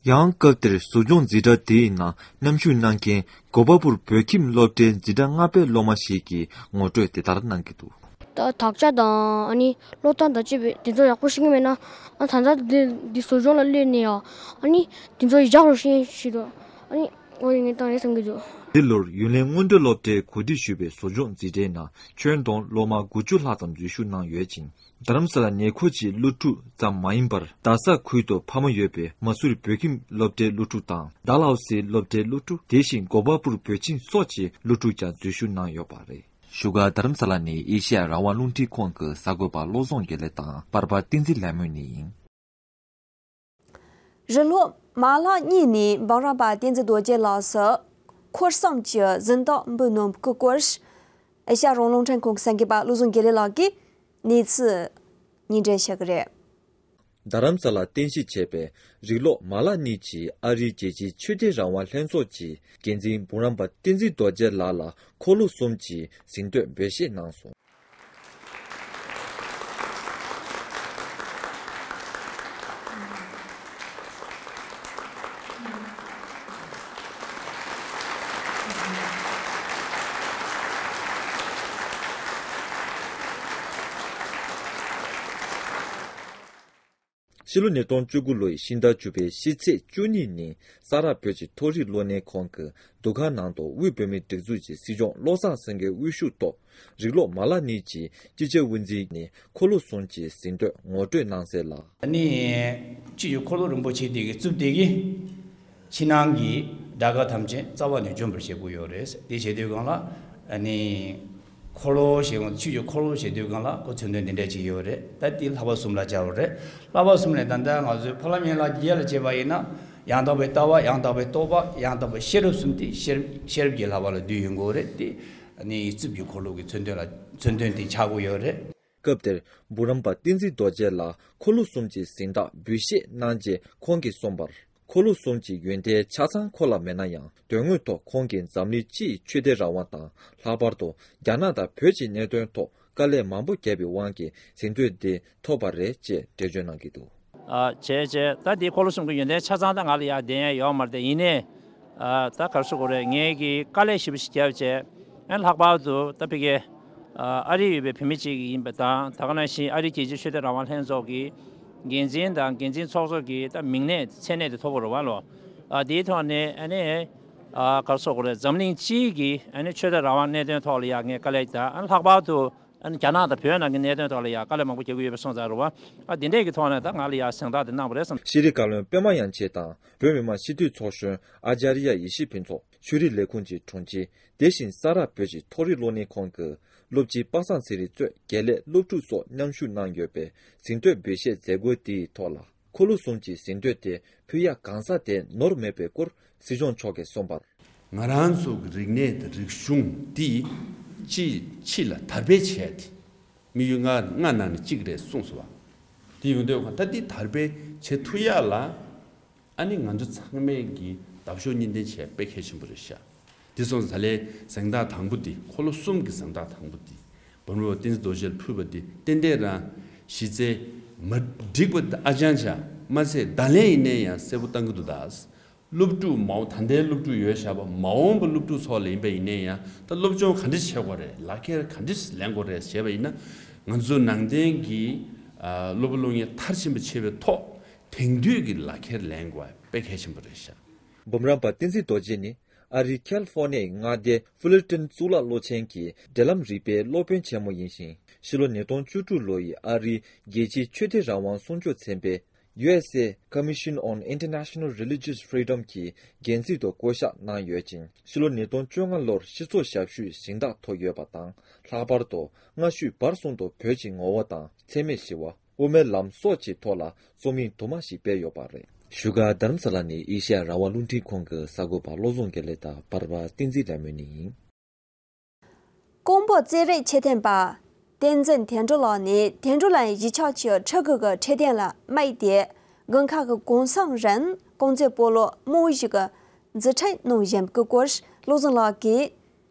ཡང་སྐབས་དེར་སྲིད་སྐྱོང་འཛིན་གྲྭ་དེའི་ནང་མཉམ་ཞུགས་གནང་མཁན་གོ་པལ་པུར་བོད་ཁྱིམ་སློབ་གྲྭའི་འཛིན་གྲྭ་ལྔ་པའི་སློབ་མ་ཞིག་གིས་ངོ་སྤྲོད་དེ་ལྟར་གནང་གི་འདུག། ད་དག་ཆ་དང་། ཨ་ནི་ཀློག་སྟངས་དང་བཅས་པའི་དེ་ཚོ་ཡག་པོ་ཤེས་ཀྱི་མེད་ན། ཨ་ད་ལྟ་འདི་འདི་སྲིད་སྐྱོང་ལ་སླེབས་ནས་ཡང་ཨ་ནི་དེ་ཚོ་ཡག་རུ་ཤེས་ཤེས་དོ། ཨ་ནི་ངོ་ཡི་ངས་བཏང་རེད་བསམ་གྱི་འདུག། འདི་ལོར་ཡུན་ལེན་སྔོན་འགྲོ་སློབ་གྲྭའི་གོ་སྒྲིག་ཞུས་པའི་སྲིད་སྐྱོང་འཛིན་གྲྭའི་ནང་ཁྱོན་བསྡོམས་སློབ་མ་དགུ་བཅུ་ལྷག་ཙམ་འཛུལ་ཞུགས་གནང་ཡོད་ཅིང་། རྡ་རམ་ས་ལ་ཉེ་འཁོར་གྱི་སློབ་ཕྲུག་ཙམ་མ་ཡིན་པར། རྡ་ས་ཁུལ་དུ་ཕ་མ་ཡོད་པའི་མ་སུར་བོད་ཁྱིམ་སློབ་གྲྭའི་སློབ་ཕྲུག་དང་། རྡ་ལའོ་སི་སློབ་གྲྭའི་སློབ་ཕྲུག། དེ་བཞིན་གོ་པལ་པུར་བོད་ཁྱིམ་སོགས་ཀྱི་སློབ་ཕྲུག་ཀྱང་འཛུལ་ཞུགས་གནང་ཡོད་པ་རེད། བཞུགས་སྒར་རྡ་རམ་ས་ལ་ནས་ཨེ་ཤེ་ཡ་རང་དབང་རླུང་འཕྲིན་ཁང་གི་གསར་འགོད་པ་བློ་བཟང་དགེ་ལེགས་དང་པར་པ་བསྟན་འཛིན་ལྷ་མོ་གཉིས་ཡིན། རི་ལྷོ་མ་ལག་གཉིས་ནས་འབུམ་རམས་པ་བསྟན་འཛིན་རྡོ་རྗེ་ལགས་སུ་འཁོར་གསུམ་གྱི་གཟེངས་རྟགས་འབུལ་གནང་བའི་སྐོར། ཨེ་ཤ་ཡ་རང་དབང་རླུང་འཕྲིན་ཁང་གི་གསར་འགོད་པ་བློ་བཟང་དགེ་ལེགས་ལགས་ཀྱིས་གནས་ཚུལ་སྙན་སྒྲོན་ཞུ་གི་རེད། རྡ་རམ་ས་ལ་རྟེན་གཞི་བྱས་པའི་རི་ལྷོ་མ་ལག་གཉིས་ཀྱི་ཨ་རིའི་རྒྱལ་སྤྱིའི་ཆོས་དད་རང་དབང་ལྷན་ཚོགས་ཀྱི་འགན་འཛིན་འབུམ་རམས་པ་བསྟན་འཛིན་རྡོ་རྗེ་ལགས་ལ་འཁོར་ལོ་གསུམ་གྱི་གཟེངས་བསྟོད་འབུལ་བཞེས་གནང་སོང་། ཕྱི་ལོ་ཉིས་སྟོང་བཅུ་དགུ་ལོའི་ཕྱི་ཟླ་བཅུ་པའི་ཕྱི་ཚེས་བཅུ་གཉིས་ཉིན་ས་རཱ་བོད་ཀྱི་མཐོ་རིམ་སློབ་གཉེར་ཁང་གི་འདུ་ཁང་ནང་དུ་དབུས་བོད་མིའི་སྒྲིག་འཛུགས་ཀྱི་སྲིད་སྐྱོང་བློ་བཟང་སེང་གེའི་དབུ་བཞུགས་ཐོག་རི་ལྷོ་མ་ལག་གཉིས་ཀྱི་སྤྱི་ཁྱབ་དབུ་འཛིན་ནས་འཁོར་ལོ་གསུམ་གྱི་གཟེངས་བསྟོད་ངོ་སྤྲོད་གནང་གསལ་ལ། ཨ་ནི་སྤྱི་ཁྱབ་འཁོར་ལོ་རིན་པོ་ཆེ་དེ་གི་རྩིབས་དེ་གིས་ཕྱི་ནང་གི་དགྲ་དགའ་ཐམས་ཅད་རྩ་བ་ནས་འཇོམས་པར་བྱེད་དགོས་ཡོད་རེད། དེ་བྱེད་དུས་སྒང་ལ་ཨ་ནི་འཁོར་ལོ་ཞེས་དབང་དུ་ཆོས་ཀྱི་འཁོར་ལོ་ཞེས་དུས་སྒང་ལ་ཁོ་མཚོན་དོན་འདི་འདྲ་ཅིག་ཡོད་རེད། ད་དེ་བསླབ་པ་གསུམ་ལ་སྦྱར་བ་རེད། བསླབ་པ་གསུམ་ལས་ད་ལྟ་ང་ཚོའི་ཕ་ལམ་ཡན་ལག་བརྒྱད་ལ་བྱས་པ་ཡིན་ན། ཡང་དག་པའི་ལྟ་བ། ཡང་དག་པའི་རྟོགས་པ། ཡང་དག་པའི་ཤེས་རབ་གསུམ་དེ་ཤེས་རབ་ཤེས་རབ་ཀྱི་བསླབ་པ་ལ་འདུས་ཡོང་གི་ཡོད་རེད། དེ་ནི་རྩིབས་ཀྱི་འཁོར་ལོ་གི་མཚོན་དོན་ལ་མཚོན་དོན་དེ་ཆགས་ཀྱི་ཡོད་རེད། སྐབས་དེར་འབུམ་རམས་པ་བསྟན་འཛིན་རྡོ་རྗེ་ལགས་འཁོར་ལོ་གསུམ་གྱི་གཟེངས་རྟགས་འབུལ་བཞེས་གནང་རྗེས་ཁོང་གིས་གསུངས་པར། འཁོར་ལོ་གསུམ་གྱི་ཡོན་ཏན་ཆ་ཚང་ཁོ་ལ་མེད་ན་ཡང་དོན་དངོས་ཐོག་ཁོང་གིས་འཛམ་གླིང་སྤྱི་ཡི་ཆོས་དད་རང་དབང་དང་ལྷག་པར་དུ་རྒྱ་ནག་དང་བོད་ཀྱི་གནད་དོན་ཐོག་དཀའ་ལས་མང་པོ་བརྒྱབ་པའི་དབང་གིས་གཟེངས་བསྟོད་འདི་ཐོབ་པ་རེད་ཅེས་འགྲེལ་བརྗོད་གནང་གི་འདུག་ཨ། བྱས་བྱས་ད་འདི་འཁོར་ལོ་གསུམ་གྱི་ཡོན་ཏན་ཆ་ཚང་ད་ང་ལ་ཡང་ལྡན་ཡ་ཡོད་མ་རེད་དེ། ཡིན་ནའི་ཨ། ད་ག་རེ་ཟེར་དགོས་རེད། ངས་ཀྱི་དཀའ་ལས་ཞེ་པོ་ཞིག་བརྒྱབ་བྱས། ཨ། ལྷག་པར་དུ་ད་ཕ་གི་ཨ། ཨ་རིར་ཡོད་པའི་བོད་མི་གཅིག་ཡིན་པ་དང་། ད་ག་ནང་བཞིན་ཨ་རིའི་རྒྱལ་སྤྱིའི་ཆོས་དད་རང་དབང་ལྷན་ཚོགས་ཀྱི་འགན་འཛིན་དང་འགན་འཛིན་ཚོགས་གཙོ་གི་ད་མིང་གནས་མཚན་གནས་དེ་ཐོབ་པ་རེད་བ་ལོ། ཨ། དེའི་ཐོག་ནས་ཨ་ནི་ཨ། ག་རེ་ཟེར་དགོས་རེད། འཛམ་གླིང་སྤྱིའི་གི་ཨ་ནི་ཆོས་དད་རང་དབང་གནད་དོན་ཐོག་ལ་ཡང་ངས་དཀའ་ལས་དང་། ཨ། ལྷག་པར་དུ་ཨ་ནི་རྒྱ་ནག་དང་བོད་ནང་གི་གནད་དོན་ཐོག་ལ་ཡང་དཀའ་ལས་མང་པོ་རྒྱག་གི་ཡོད་པའི་སོང་ཙང་རེད་བ། ཨ། དེ་འདྲས་ཀྱི་ཐོག་ནས་ད་ང་ལ་ཡང་གཟེངས་རྟགས་དེ་གནང་བ་རེད་བསམ། ཤེས་རིག་བཀའ་བློན་པད་མ་དབྱངས་ཅན་དང་བོད་མི་མང་སྤྱི་འཐུས་ཚོགས་གཞོན་ཨཅཱརྱ་ཡེ་ཤེས་ཕུན་ཚོགས། ཆོས་རིག་ལས་ཁུངས་ཀྱི་དྲུང་ཆེ། དེ་བཞིན་ས་རཱ་བོད་ཀྱི་མཐོ་རིམ་སློབ་གཉེར་ཁང་གི་སློབ་སྤྱི་པ་སངས་ཚེ་རིང་གཙོས་དགེ་ལས་སློབ་ཕྲུག་སོགས་མཉམ་ཞུགས་གནང་ཡོད་པའི་གཟེངས་བསྟོད་འབུལ་བཞེས་མཛད་སྒོ་དེའི་ཐོག་ལ། འཁོར་ལོ་གསུམ་གྱི་གཟེངས་བསྟོད་དེ་ཕུལ་ཡ་གང་ཟག་དེ་ནོར་མེད་པའི་སྐོར་སྲིད་སྐྱོང་མཆོག་གིས་གསུངས་པར། ང་རང་ཚོ་གི་རིག་གནས་དང་རིག་གཞུང་འདི་ཅི་ཕྱི་ལ་དར་སྤེལ་བྱས་ཏེ། དམིགས་ཡུལ་ལྔ་ལྔ་ནང་ནས་གཅིག་རེད་གསུངས་སོང་བ། དེ་ཡོང་དུས་ད་འདི་དར་སྤེལ་བྱེད་ཐུབ་ཡ་ལ། ཨ་ནི་ང་ཚོ་ཚང་མས་ཀྱི་འདབ་གཤོག་གཉིས་ལྡན་བྱས་དཔེ་གལ་ཆེན་པོ་རེད་ཤག་དེ་སོང་ཙང་ད་ལན་གཟེངས་རྟགས་དང་པོ་འདི། འཁོར་ལོ་གསུམ་གྱི་གཟེངས་རྟགས་དང་པོ་འདི་འབུམ་རམས་པ་བསྟན་འཛིན་རྡོ་རྗེར་ཕུལ་བ་འདི་ཏན་ཏན་རང་གཞི་རྩའི་མ་འགྲིག་པ་ཨ་ཅང་ཅང་མ་ཚད། ད་ལན་ཡིན་ནའི་ཡང་གསལ་པོ་བཏང་གི་འདུག་ད་སློབ་ཕྲུག་མ་འོངས་ད་ལྟའི་སློབ་ཕྲུག་ཡོད་བཞག་པ། མ་འོངས་པ་སློབ་ཕྲུག་ཚོ་ལ་ཡིན་པ་ཡིན་ནའི་ཡང་ད་སློབ་སྦྱོང་ག་འདྲ་བྱེད་དགོས་རེད། ལག་ཁྱེར་ག་འདྲ་ལེན་དགོས་རེད་ཟེར་བ་ཡིན་ན། ང་ཚོ་ནང་བསྟན་གྱི་ཨ། སློབ་གཉེར་མཐར་ཕྱིན་པ་བྱེད་པའི་ཐོག་དེང་དུས་ཀྱི་ལག་ཁྱེར་ལེན་དགོས་པ་དཔེ་གལ་ཆེན་པོ་རེད་ཤག་འབུམ་རམས་པ་བསྟན་འཛིན་རྡོ་རྗེ་ནི་ཨ་རིའི་ཁལ་ཧྥོར་ནི་ཡའི་མངའ་སྡེ་ཧྥུ་ལར་ཏོན་གཙུག་ལག་སློབ་ཆེན་གྱི་འབྲེལ་ལམ་རིག་པའི་སློབ་དཔོན་ཆེན་མོ་ཡིན་ཞིང་། ཕྱི་ལོ་ཉིས་སྟོང་བཅུ་དྲུག་ལོ་ཡི་ཨ་རིའི་རྒྱལ་སྤྱིའི་ཆོས་དད་རང་དབང་སྲུང་སྐྱོབ་ཚན་པའི་ཡུ་ཨེས་ཨེ་Commission on International Religious Freedom གྱི་འགན་འཛིན་དུ་བསྐོ་གཞག་གནང་ཡོད་ཅིང་། ཕྱི་ལོ་ཉིས་སྟོང་བཅོ་ལྔ་ལོར་སྤྱི་ཚོགས་ཞབས་ཞུའི་གཟེངས་རྟགས་ཐོབ་ཡོད་པ་དང་། ལྷག་པར་དུ་སྔ་ཤོས་བར་གསུམ་དུ་བོད་ཀྱི་ངོ་བོ་དང་འཚེ་མེད་ཞི་བ། དབུ་མའི་ལམ་སོགས་ཀྱི་ཐོག་ལ་རྩོམ་ཡིག་དུ་མ་ཞིག་སྤེལ་ཡོད་པ་རེད། བཞུགས་སྒར་རྡ་རམ་ས་ལ་ནས་ཨེ་ཤེ་ཡ་རང་དབང་རླུང་འཕྲིན་ཁང་གི་གསར་འགོད་པ་བློ་བཟང་དགེ་ལེགས་དང་པར་པ་བསྟན་འཛིན་ལྷ་མོ་གཉིས་ཡིན། ཀོང་པོ་རྩེད་རིགས་ཆེ་མཐོན་པ་བསྟན་འཛིན་དོན་གྲུབ་ལགས་ནས་དོན་གྲུབ་ལགས་གཞིས་ཆགས་ཀྱི་ཕྲུ་གུ་གི་འཕྲོད་བསྟེན་ལ་དམིགས་ཏེ། དགུན་ཁ་གི་གུང་སེང་རིང་རྐང་རྩེད་སྤོ་ལོ་རྨང་གཞི་གི་མཛུབ་ཁྲིད་གནང་བཞིན་པའི་སྐོར་བློ་བཟང་ལགས་ཀྱིས་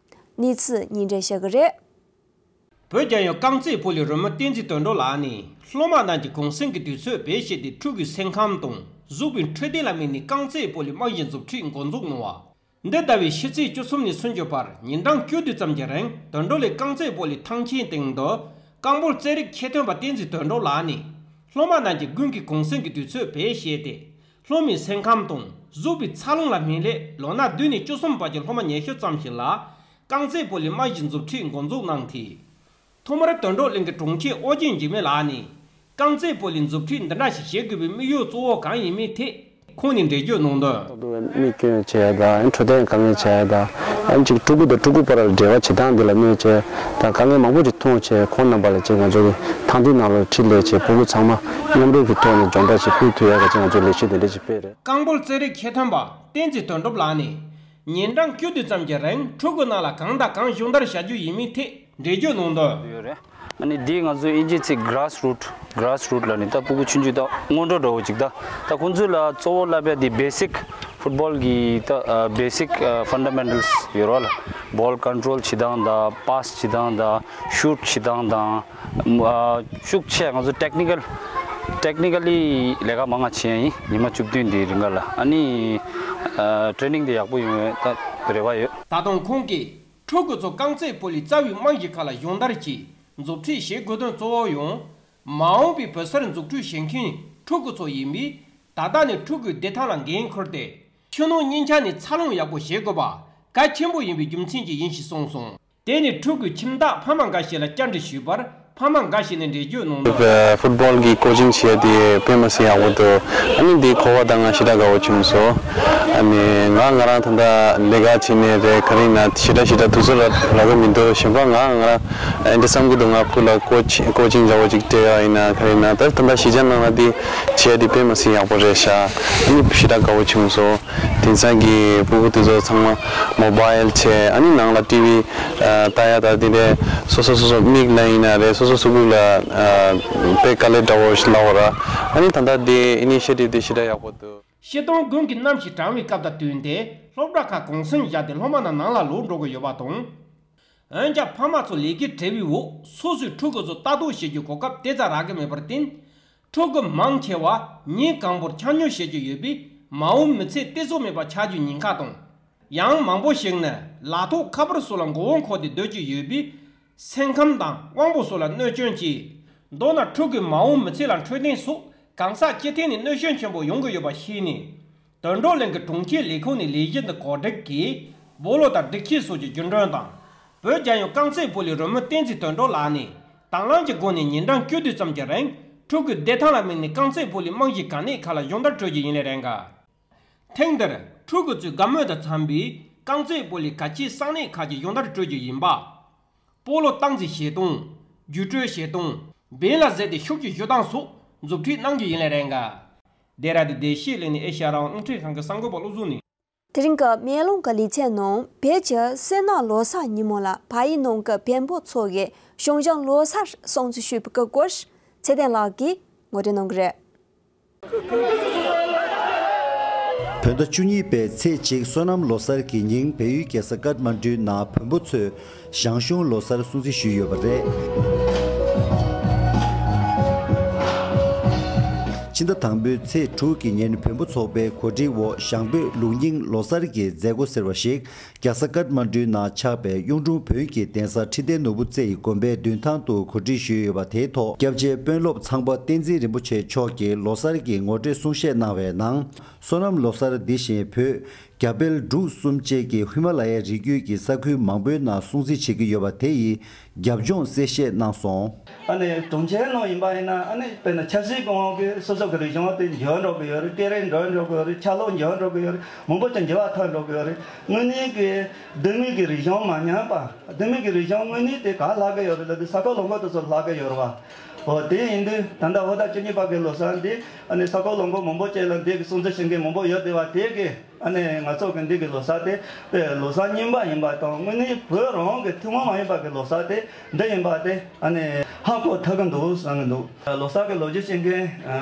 གནས་ཚུལ་སྙན་སྒྲོན་ཞུ་གི་རེད། བོད་རྒྱལ་ཡོངས་རྐང་རྩེད་སྤོ་ལོའི་རོལ་མོ་བསྟན་འཛིན་དོན་གྲུབ་ལགས་ནས་སློབ་མ་རྣམས་ཀྱི་གུང་སེང་གི་དུས་ཚོད་བེད་སྤྱད་དེ་ཕྲུ་གུའི་སེམས་ཁམས་དང་གཟུགས་པོའི་འཕྲོད་བསྟེན་ལ་དམིགས་ནས་རྐང་རྩེད་སྤོ་ལོའི་རྨང་གཞིའི་མཛུབ་ཁྲིད་འགོ་འཛུགས་གནང་བ། འདི་ཟླ་བའི་ཕྱི་ཚེས་བཅུ་གསུམ་ནས་སུམ་ཅུ་བར་ཉིན་གྲངས་བཅུ་དུས་ཙམ་གྱི་རིང་དོན་གྲུབ་ལགས་རྐང་རྩེད་སྤོ་ལོའི་ཐང་ཆེན་སྟེང་དུ་ཀོང་པོ་རྩེད་རིགས་ཆེ་མཐོན་པ་བསྟན་འཛིན་དོན་གྲུབ་ལགས་ནས་སློབ་མ་རྣམས་ཀྱི་དགུན་གྱི་གུང་སེང་གི་དུས་ཚོད་བེད་སྤྱད་དེ། སློབ་མའི་སེམས་ཁམས་དང་གཟུགས་པོའི་འཚར་ལོངས་ལ་དམིགས་ལས་ལོ་ན་བདུན་ནས་བཅུ་གསུམ་བར་གྱི་སློབ་མ་ཉི་ཤུ་ཙམ་ཞིག་ལ་རྐང་རྩེད་སྤོ་ལོའི་རྨང་གཞིའི་མཛུབ་ཁྲིད་འགོ་འཛུགས་གནང་སྟེ། ཐོག་མར་དོན་གྲུབ་གླིང་གི་དྲུང་ཆེ་ཨོ་རྒྱན་འཇིགས་མེད་ལགས་ནས་རྐང་རྩེད་སྤོ་ལོའི་མཛུབ་ཁྲིད་འདི་འདྲ་ཞིག་བྱེད་དགོས་པའི་དམིགས་ཡུལ་གཙོ་བོ་གང་ཡིན་མིན་ཐད་ཁོང་ནས་འགྲེལ་བརྗོད་གནང་དོན། མིག་སྐྱོན་བྱས་དང་འཕྲོད་བསྟེན་དཀའ་ངལ་བྱས་དང་། ཨ་ནི་ཅིག་ཕྲུ་གུ་དང་ཕྲུ་གུ་བར་ལ་འབྲེལ་བ་བྱེད་སྟངས་འདི་ལ་གནོད་བྱས་དང་། དཀའ་ངལ་མང་པོ་ཅིག་མཐོང་བྱས། ཁོང་རྣམ་པ་ལ་ཅིག་ང་ཚོ་གི་ཐང་འདི་ནང་ལ་ཁྲིད་ལས་བྱས། ཕྲུ་གུ་ཚང་མ་མཉམ་རུབ་ཀྱི་ཐོག་ནས་སྦྱོང་བརྡར་ཅིག་ཕུལ་ཐུབ་ཡག་གི་ཅིག་ང་ཚོ་ལས་གཞི་དེ་འདྲ་ཅིག་སྤེལ་རེད། རྐང་སྤོལ་རྩེད་རིགས་ཆེ་མཐོན་པ་བསྟན་འཛིན་དོན་གྲུབ་ལགས་ནས་ཉིན་གྲངས་བཅུ་དུས་ཙམ་གྱི་རིང་ཕྲུ་གུ་རྣམས་ལ་གང་དང་གང་སྦྱོང་བརྡར་བྱ་རྒྱུ་ཡིན་མིན་ཐད་འགྲེལ་བརྗོད་གནང་དོན། ཡོད་རེད། ཨ་ནི་འདི་ང་ཚོའི་ཨིན་ཇིའི་ཚིག་གྷ་རཱ་སི་རུཊ། གྷ་རཱ་སི་རུཊ་ལབ་ནི་ད་ཕྲུ་གུ་ཆུང་ཆུང་ད་སྔོན་འགྲོ་འདྲ་བོ་ཅིག་ད་ད་ཁོང་ཚོ་ལ་གཙོ་བོ་བསླབ་ཡ་འདི་བེ་སིག་ཕུཊ་བོལ་གི་ད་བེ་སིག་ཕན་ཌ་མེན་ཊལ་སི་ཡོད་རེད་བ་ལ། བོལ་ཀོན་ཊོལ་བྱེད་སྟངས་དང་། པཱ་སི་བྱེད་སྟངས་དང་། ཤུཊ་བྱེད་སྟངས་དང་། ཨ། ཤུགས་ཆེ། ང་ཚོ་ཊེག་ནི་ཀལ་ཊེག་ནི་ཀ་ལི་ལས་ཀ་མང་ང་བྱེད་ཡ་ཡིན། ཉི་མ་བཅུ་བདུན་འདིའི་རིང་ག་ལ། ཨ་ནི་ཨ། ཊེ་རེ་ནིང་དེ་ཡག་པོ་ཡོང་བའི་ད་རེ་བ་ཡོད། ད་དུང་ཁོང་གིས་ཕྲུ་གུ་ཚོ་རྐང་རྩེད་སྤོ་ལོའི་རྩ་བའི་རྨང་གཞི་ཁག་ལ་སྦྱོང་བརྡར་གྱིས་མཛུབ་ཁྲིད་བྱེད་དགོས་དོན་གཙོ་བོ་ཡང་། མ་འོངས་པའི་བོད་སར་འཛུགས་སྐྲུན་བྱེད་མཁན་ཕྲུ་གུ་ཚོ་ཡིན་པས། ད་ལྟ་ནས་ཕྲུ་གུའི་བདེ་ཐང་ལ་འགན་འཁུར་ཏེ། ཆུ་ནང་གཉིས་ཆ་ནས་འཚར་ལོངས་ཡག་པོ་བྱེད་དགོས་པ་གལ་ཆེན་པོ་ཡིན་པའི་རྒྱུ་མཚན་གྱིས་ཡིན་ཞེས་གསུངས་སོང་། དེ་ནས་ཕྲུ་གུའི་ཁྱིམ་བདག་ཕ་མ་འགའ་ཞིག་ལ་བཅར་འདྲི་ཞུས་པར། ཕ་མ་འགའ་ཞིག་ནས་འགྲེལ་བརྗོད་གནང་དོན། ཕུཊ་བོལ་གྱི་ཀོ་ཅིང་བྱེད་ཡ་དེ་དཔེ་མི་སྲིད་ཡག་པོ་འདུག་ཨ་ནི་འདི་གོ་བ་དང་ང་ཞེ་དྲག་དགའ་བོ་བྱུང་སོང་། ཨ་ནི་ང་ང་རང་ད་ལྟ་ལས་ཀ་བྱེད་ནས་རེད། ག་རེ་ཡིན་ན་ཞེ་དྲག་ཞེ་དྲག་དུས་ཚོད་རག་རག་གི་མི་འདུག་གཞན་པ་ང་ང་རང་ཨ་འདྲ་བསམ་གྱི་འདུག་ང་ཕུ་ལ་ཀོ་ཅིང་ཀོ་ཅིང་འདྲ་བོ་ཅིག་སྤྲད་ཡ་ཡིན་ན། ག་རེ་ཡིན་ན་ད་ད་ལྟ་གཞིས་ཆགས་ནང་ལ་འདི་བྱེད་ཡ་དེ་དཔེ་མི་སྲིད་ཡག་པོ་རེད་ཤག་ཨ་ནི་ཞེ་དྲག་དགའ་བོ་བྱུང་སོང་། དེང་སང་གི་ཕྲུ་གུ་དེ་ཚོ་ཚང་མ་མོ་བཱ་ཡལ་བྱས། ཨ་ནི་ནང་ལ་ཊི་ཝི་ཨ་ལྟ་ཡ་ད་དེ་འདྲས། སོ་སོ་སོ་སོ་མིག་ལ་ཡིན་ན་རེད། སོ་སོ་སོ་ལུག་ལ་ཨ་དཔེ་དཀའ་ལས་འདྲ་བོ་ཞིག་ལབ་དགོས་ར། ཨ་ནི་ད་ལྟ་དེ་ཨི་ནི་ཤི་ཡེ་ཊིབ་དེ་ཞེ་དྲག་ཡག་པོ་འདུག། སྤྱིར་བཏང་དགུན་གྱི་གནམ་གཤིས་གྲང་བའི་སྐབས་དང་བསྟུན་ཏེ་སློབ་གྲྭ་ཁག་གུང་སེང་བཞག་སྟེ་སློབ་མ་རྣམས་ནང་ལ་ལོག་འགྲོ་གི་ཡོད་པ་དང་། འོན་ཀྱང་ཕ་མ་ཚོ་ལས་ཀའི་བྲེལ་བའི་འོག་སོ་སོའི་ཕྲུ་གུ་ཚོ་ལྟ་རྟོག་བྱེད་རྒྱུའི་གོ་སྐབས་དེ་ཙམ་རག་གི་མེད་པར་བརྟེན། ཕྲུ་གུ་མང་ཆེ་བ་ཉིན་གང་པོར་འཁྱག་ཉལ་བྱེད་ཀྱི་ཡོད་པས། མ་འོངས་མི་ཚེ་བདེ་སོགས་མེད་པ་ཆགས་རྒྱུའི་ཉེན་ཁ་དང་། ཡང་མང་པོ་ཞིག་ནི་ལག་ཐོགས་ཁ་པར་སོགས་ལ་མགོ་བོ་འཁོར་ཏེ་སྡོད་ཀྱི་ཡོད་པས། སེམས་ཁམས་དང་དབང་པོ་སོགས་ལ་གནོད་སྐྱོན་བྱས། མདོར་ན་ཕྲུ་གུའི་མ་འོངས་མི་ཚེ་ལ་འཕྲོད་བསྟེན་སོགས་གང་ཟག་སྤྱི་ཐོག་ནས་གནོད་སྐྱོན་ཆེན་པོ་ཡོང་གི་ཡོད་པ་ཤེས་ནས། དོན་གྲུབ་གླིང་གི་གྲོང་ཁྱེར་ལས་ཁུངས་ནས་ལས་གཞི་འདི་གོ་སྒྲིག་གིས་སྦོ་ལོགས་དང་སྒྲིག་ཆས་སོགས་ཀྱི་རྒྱུན་གྲོན་དང་། བོད་རྒྱལ་ཡོངས་རྐང་རྩེད་སྤོ་ལོའི་རོལ་མོ་བསྟན་འཛིན་དོན་གྲུབ་ལགས་ནས་དང་བླངས་ཀྱི་སྒོ་ནས་ཉིན་གྲངས་བཅུ་དུས་ཙམ་གྱི་རིང་ཕྲུ་གུའི་བདེ་ཐང་ལ་དམིགས་ནས་རྐང་རྩེད་སྤོ་ལོའི་རྨང་གཞིའི་ག་ནས་ཁག་ལ་སྦྱོང་བརྡར་སྤྲོད་རྒྱུ་ཡིན་ལེ་རེད་འགའ། ཐེངས་འདིར་ཕྲུ་གུ་ཚོའི་དགའ་མོས་དང་འཚམ་པའི་རྐང་རྩེད་སྤོ་ལོའི་གལ་ཆེའི་ས་གནས་ཁག་གི་སྦྱོང་བརྡར་སྤྲོད་རྒྱུ་ཡིན་པ། སྤོ་ལོ་སྟངས་འཛིན་བྱེད་སྟངས། རྒྱུགས་སྤྲོད་བྱེད་སྟངས། འབེན་ལ་གཟེར་ཏེ་ཤུགས་ཀྱིས་གཞུ་སྟངས་སོགས་མཛུབ་ཁྲིད་གནང་རྒྱུ་ཡིན་ལེ་རེད་འགའ། བདེ་ར་དེ་བདེ་སྐྱིད་གླིང་ནས་ཨེ་ཤ་ཡ་རང་དབང་རླུང་འཕྲིན་ཁང་གི་གསར་འགོད་པ་བློ་བཟང་ནས། དེ་རིང་གི་མེ་ལོང་གི་ལེ་ཚན་ནང་བོད་ཀྱི་བསོད་ནམས་ལོ་གསར་ཉིན་མོ་ལ་བལ་ཡུལ་ནང་གི་བོན་པོ་ཚོ་གིས་ཞང་ཞུང་ལོ་གསར་སྲུང་བརྩི་ཞུས་པའི་སྐོར་ཚེ་བརྟན་ལགས་ཀྱིས་ངོ་སྤྲོད་གནང་གི་རེད། བོད་ཟླ་བཅུ་གཉིས་པའི་ཚེས་གཅིག་བསོད་ནམས་ལོ་གསར་གྱི་ཉིན་བལ་ཡུལ་རྒྱལ་ས་ཀཏ་མན་ཌུའི་ནང་བོན་པོ་ཚོས་ཞང་ཞུང་ལོ་གསར་སྲུང་བརྩི་ཞུས་ཡོད་པ་རེད། ཕྱི་ཟླ་དང་པོའི་ཚེས་དྲུག་གི་ཉིན་བོན་པོ་ཚོགས་པའི་གོ་སྒྲིག་འོག་ཞང་བོད་ལུགས་རྙིང་ལོ་གསར་གྱི་མཛད་སྒོ་ཟེར་བ་ཞིག་རྒྱལ་ས་ཀཏ་མན་ཌུའི་ནང་ཆགས་པའི་གཡུང་དྲུང་བོན་གྱི་གདན་ས་ཁྲི་བརྟན་ནོར་བུ་རྩེ་ཡི་དགོན་པའི་མདུན་ཐང་དུ་གོ་སྒྲིག་ཞུས་ཡོད་པ་དེའི་ཐོག་སྐྱབས་རྗེ་དཔོན་སློབ་ཚངས་པ་བསྟན་འཛིན་རིན་པོ་ཆེ་མཆོག་གིས་ལོ་གསར་གྱི་ངོ་སྤྲོད་གསུང་བཤད་གནང་བའི་ནང་། བསོད་ནམས་ལོ་གསར་འདི་བཞིན་བོད། རྒྱ་བལ་འབྲུག་གསུམ་བཅས་ཀྱི་ཧི་མ་ལ་ཡའི་རི་རྒྱུད་ཀྱི་ས་ཁུལ་མང་པོའི་ནང་སྲུང་བརྩི་བྱེད་ཀྱི་ཡོད་པ་དེ་ཡི་རྒྱབ་ལྗོངས་གསལ་བཤད་གནང་སོང་། ཨ་ནི་གྲོང་ཁྱེར་ནང་ཡིན་པ་ཡིན་ན། ཨ་ནི་དཔེར་ན་ཆབ་སྲིད་གོང་འོག་གི་སོ་སོ་གི་རིག་གཞུང་དེ་འགྱུར་འགྲོ་གི་ཡོད་རེད། སྐད་རིགས་འགྱུར་འགྲོ་གི་ཡོད་རེད། ཆ་ལུགས་འགྱུར་འགྲོ་གི་ཡོད་རེད། མང་པོ་ཅིག་འགྱུར་བ་ཐེབས་འགྲོ་གི་ཡོད་རེད། དངོས་གནས་ཀྱི་ལྡེ་མིག་གི་རིག་གཞུང་མ་ཉམས་པ། ལྡེ་མིག་གི་རིག་གཞུང་དངོས་གནས་དེ་ག་ལྷག་གི་ཡོད་རེད་ལབ་དུས་ས་ཁུལ་ལུང་པ་དེ་ཚོ་ལྷག་གི་ཡོད་རེད་བ། འོ་དེ་ཡིན་དུས་ད་ལྟ་བོད་ཟླ་བཅུ་གཉིས་པ་གི་ལོ་གསར་འདི་ཨ་ནི་ས་ཁུལ་ལུང་པ་མང་པོ་ཅིག་ལ་འདི་གི་སྲུང་བརྩི་བྱེད་མཁན་མང་པོ་ཡོད་བསྡད་པ་དེ་གི། ཨ་ནི་ང་ཚོ་གི་འདི་གི་ལོ་གསར་དེ་དཔེ་ལོ་གསར་རྙིང་པ་ཡིན་པ་དང་། དངོས་གནས་བོད་རང་གི་ཐུན་མོང་མ་ཡིན་པ་གི་ལོ་གསར་དེ་འདི་ཡིན་པ་དེ་ཨ་ནི་ཧ་གོ་ཐུབ་ཀྱི་འདུག་བསམ་གྱི་འདུག། ལོ་གསར་གི་ལོ་རྒྱུས་བཤད་མཁན་ཨ་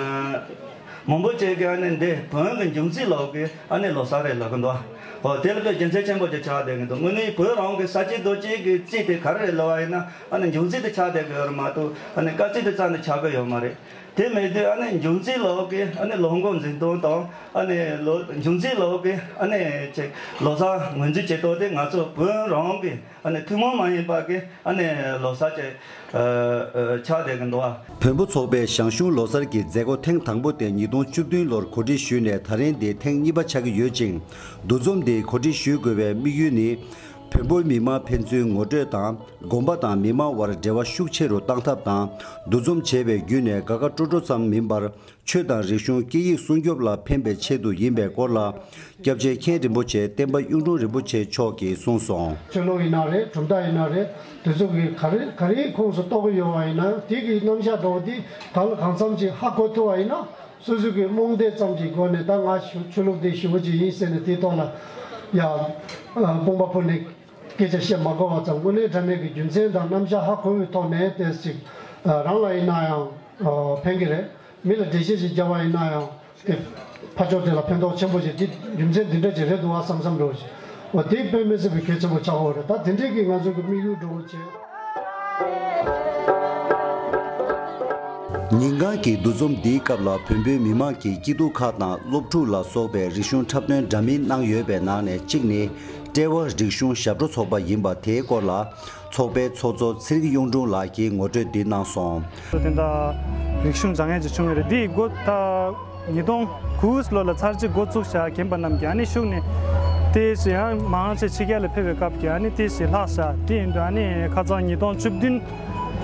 མང་པོ་ཅིག་གིས་ཨ་ནི་འདི་བོན་གི་འབྱུང་རྩིས་ལོ་གི་ཨ་ནི་ལོ་གསར་རེད་ལབ་ཀྱི་འདུག། འོ་དེ་ལ་དཔེ་རྒྱུ་མཚན་ཆེན་པོ་ཅིག་ཆགས་བསྡད་ཀྱི་འདུག། དངོས་གནས་བོད་རང་གི་ས་བྱི་རྡོ་རྗེ་གི་རྩིས་དེ་ག་རེ་རེད་ལབ་པ་ཡིན་ན། ཨ་ནི་འབྱུང་རྩིས་དེ་ཆགས་བསྡད་ཀྱི་ཡོད་རེད་མ་གཏོགས། ཨ་ནི་སྐར་རྩིས་དེ་རྩ་ནས་ཆགས་ཀྱི་ཡོད་མ་རེད། དེ་མེད་དུས་ཨ་ནི་འབྱུང་རྩིས་ལོ་གི་ཨ་ནི་ལོ་འགོ་འཛིན་སྟངས་དང་། ཨ་ནི་ལོ་འབྱུང་རྩིས་ལོ་གི་ཨ་ནི་ཅིག་ལོ་གསར་ངོས་འཛིན་བྱེད་སྟངས་དེ་ང་ཚོ་བོད་རང་གི་ཨ་ནི་ཐུན་མོང་མ་ཡིན་པ་གི་ཨ་ནི་ལོ་གསར་ཅིག་ཨ་ཨ་ཆགས་བསྡད་ཀྱི་འདུག་ཨ། བོན་པོ་ཚོགས་པས་ཞང་ཞུང་ལོ་གསར་གྱི་མཛད་སྒོ་ཐེངས་དང་པོ་དེ་ཉིས་སྟོང་བཅུ་བདུན་ལོར་གོ་སྒྲིག་ཞུས་ནས་ད་རིང་འདི་ཐེངས་གཉིས་པ་ཆགས་ཀྱི་ཡོད་ཅིང་། འདུ་འཛོམས་འདི་གོ་སྒྲིག་ཞུ་དགོས་པའི་དམིགས་ཡུལ་ནི། བོན་པོའི་མི་མང་ཕན་ཚུན་ངོ་སྤྲོད་དང་། དགོན་པ་དང་མི་མང་དབར་འབྲེལ་བ་ཤུགས་ཆེ་རུ་གཏང་ཐབས་དང་། འདུ་འཛོམས་བྱས་པའི་བརྒྱུད་ནས་དགའ་དགའ་སྤྲོ་སྤྲོ་ཙམ་མིན་པར། ཆོས་དང་རིག་གཞུང་སྐད་ཡིག་སྲུང་སྐྱོབ་ལ་ཕན་པའི་ཆེད་དུ་ཡིན་པའི་སྐོར་ལ། སྐྱབས་རྗེ་མཁན་རིན་པོ་ཆེ་བསྟན་པ་གཡུང་དྲུང་རིན་པོ་ཆེ་མཆོག་གིས་གསུངས་སོང་། ཆོས་ལུགས་ཡིན་ན་རེད། གྲུབ་མཐའ་ཡིན་ན་རེད། དེ་ཚོ་གི་ག་རེ་ག་རེའི་ཁོངས་སུ་གཏོགས་ཀྱི་ཡོད་པ་ཡིན་ན། དེ་གི་རྣམ་གཞག་འདྲ་བོ་དེ་གང་ལ་གང་འཚམ་ཅིག་ཧ་གོ་ཐུབ་པ་ཡིན་ན། སོ་སོ་གི་རྨོངས་དད་ཙམ་གྱི་སྒོ་ནས། ད་ང་ཆོས་ཆོས་ལུགས་འདི་ཞེ་པོ་ཅིག་ཡིན་ཟེར་ནས་དེའི་ཐོག་ལ་ཡ་དཔུང་པ་ཕུལ་ནས་སྐད་ཆ་བཤད་མ་དགོས་པ་ཙམ། དངོས་གནས་དྲང་གནས་ཀྱི་རྒྱུ་མཚན་དང་རྣམ་གཞག་ཧ་གོ་བའི་ཐོག་ནས་ཏོག་ཙམ་ཅིག་རང་ལ་ཡིན་ན་ཡང་ཕན་གྱི་རེད། མི་ལ་འགྲེལ་བཤད་ཅིག་བརྒྱབ་པ་ཡིན་ན་ཡང་དེ་ཕར་ཕྱོགས་དེ་ལ་ཕན་ཐོགས་ཆེན་པོ་ཞིག། དེ་རྒྱུ་མཚན་འདི་འདྲ་ཅིག་རེད་འདུག་བ་བསམ་བསམ་འདྲ་བོ་ཞིག། འོ་དེ་དཔེ་མི་སྲིད་པའི་གལ་ཆེན་པོ་ཆགས་ཡོད་རེད། ད་དེ་འདྲས་ཀྱི་ང་ཚོ་གི་དམིགས་ཡུལ་འདྲ་བོ་བྱས། ཉིན་གང་གི་འདུ་འཛོམས་འདིའི་སྐབས་ལ་བོན་པོའི་མི་མང་གིས་སྐྱིད་སྡུག་ཁག་དང་སློབ་ཕྲུག་ལ་སོགས་པའི་རིག་གཞུང་འཁྲབ་སྟོན་འདྲ་མིན་གནང་ཡོད་པའི་ནང་ནས་གཅིག་ནི་ཀྲེ་ཝ་རིག་གཞུང་ཞབས་བྲོ་ཚོགས་པ་ཡིན་པ་དེའི་སྐོར་ལ། ཚོགས་པའི་ཚོགས་གཙོ་ཚེ་རིང་གཡུང་དྲུང་ལགས་ཀྱིས་ངོ་སྤྲོད་འདི་གནང་སོང་། དེ་འདྲ་རིག་གཞུང་སྦྱང་ཡས་ཅིག་བྱུང་ཡོད་རེད། འདི་འགོ་ད་ཉིས་སྟོང་དགུ་ལོ་ལ་ཚར་གཅིག་འགོ་བཙུགས་བཞག། རྒན་པ་རྣམས་ཀྱིས་ཨ་ནི་ཤུགས་ནས་དེ་བཞིན་ཡང་མང་ཆེ་ཕྱི་རྒྱལ་ལ་ཕེབས་པའི་སྐབས་ཀྱི་ཨ་ནི་དེ་བཞིན་ལྷག་བཞག། དེ་ཡིན་དུས་ཨ་ནི་ཁ་སང་ཉིས་སྟོང་བཅུ་བདུན་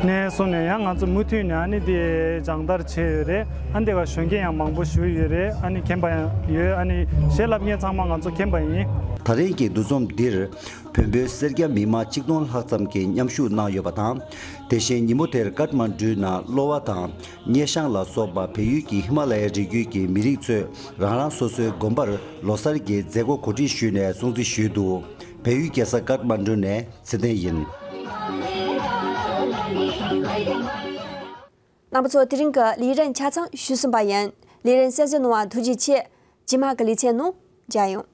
ནས་བཟུང་ནས་ཡང་ང་ཚོ་མུ་མཐུད་ནས་ཨ་ནི་དེ་སྦྱང་བརྡར་བྱས་ཡོད་རེད། ཨ་ནི་དེ་ག་གཞོན་སྐྱེས་ཡང་མང་པོ་ཞུ་ཡོད་རེད། ཨ་ནི་རྒན་པ་ཡང་ཡོད། ཨ་ནི་གཞས་བསླབ་མཁན་ཚང་མ་ང་ཚོ་རྒན་པ་ཡིན། ད་རེས་ཀྱི་འདུ་འཛོམས་འདིར་བོན་པོའི་སེར་སྐྱ་མི་མང་ཆིག་སྟོང་ལྷག་ཙམ་གྱིས་མཉམ་ཞུགས་གནང་ཡོད་པ་དང་། དེ་བཞིན་ཉིན་མོ་དེར་ཀཏ་མན་ཌུའི་ནང་གློ་བ་དང་། སྙེ་ཤང་ལ་སོགས་པ་བལ་ཡུལ་གྱི་ཧི་མ་ལ་ཡའི་རི་རྒྱུད་ཀྱི་མི་རིགས་ཚོས་རང་རང་སོ་སོའི་དགོན་པར་ལོ་གསར་གྱི་མཛད་སྒོ་གོ་སྒྲིག་ཞུས་ནས་སྲུང་བརྩི་ཞུས་འདུག་བལ་ཡུལ་རྒྱལ་ས་ཀཏ་མན་ཌུ་ནས་ཚེ་བརྟན་ཡིན། རྣམ་པ་ཚོ། དེ་རིང་གི་ལས་རིམ་ཆ་ཚང་ཞུས་ཟིན་པ་ཡིན། ལས་རིམ་གསན་གཟིགས་གནང་བར་ཐུགས་རྗེ་ཆེ། རྗེས་མ་གི་ལེ་ཚན་ནང་མཇལ་ཡོང་།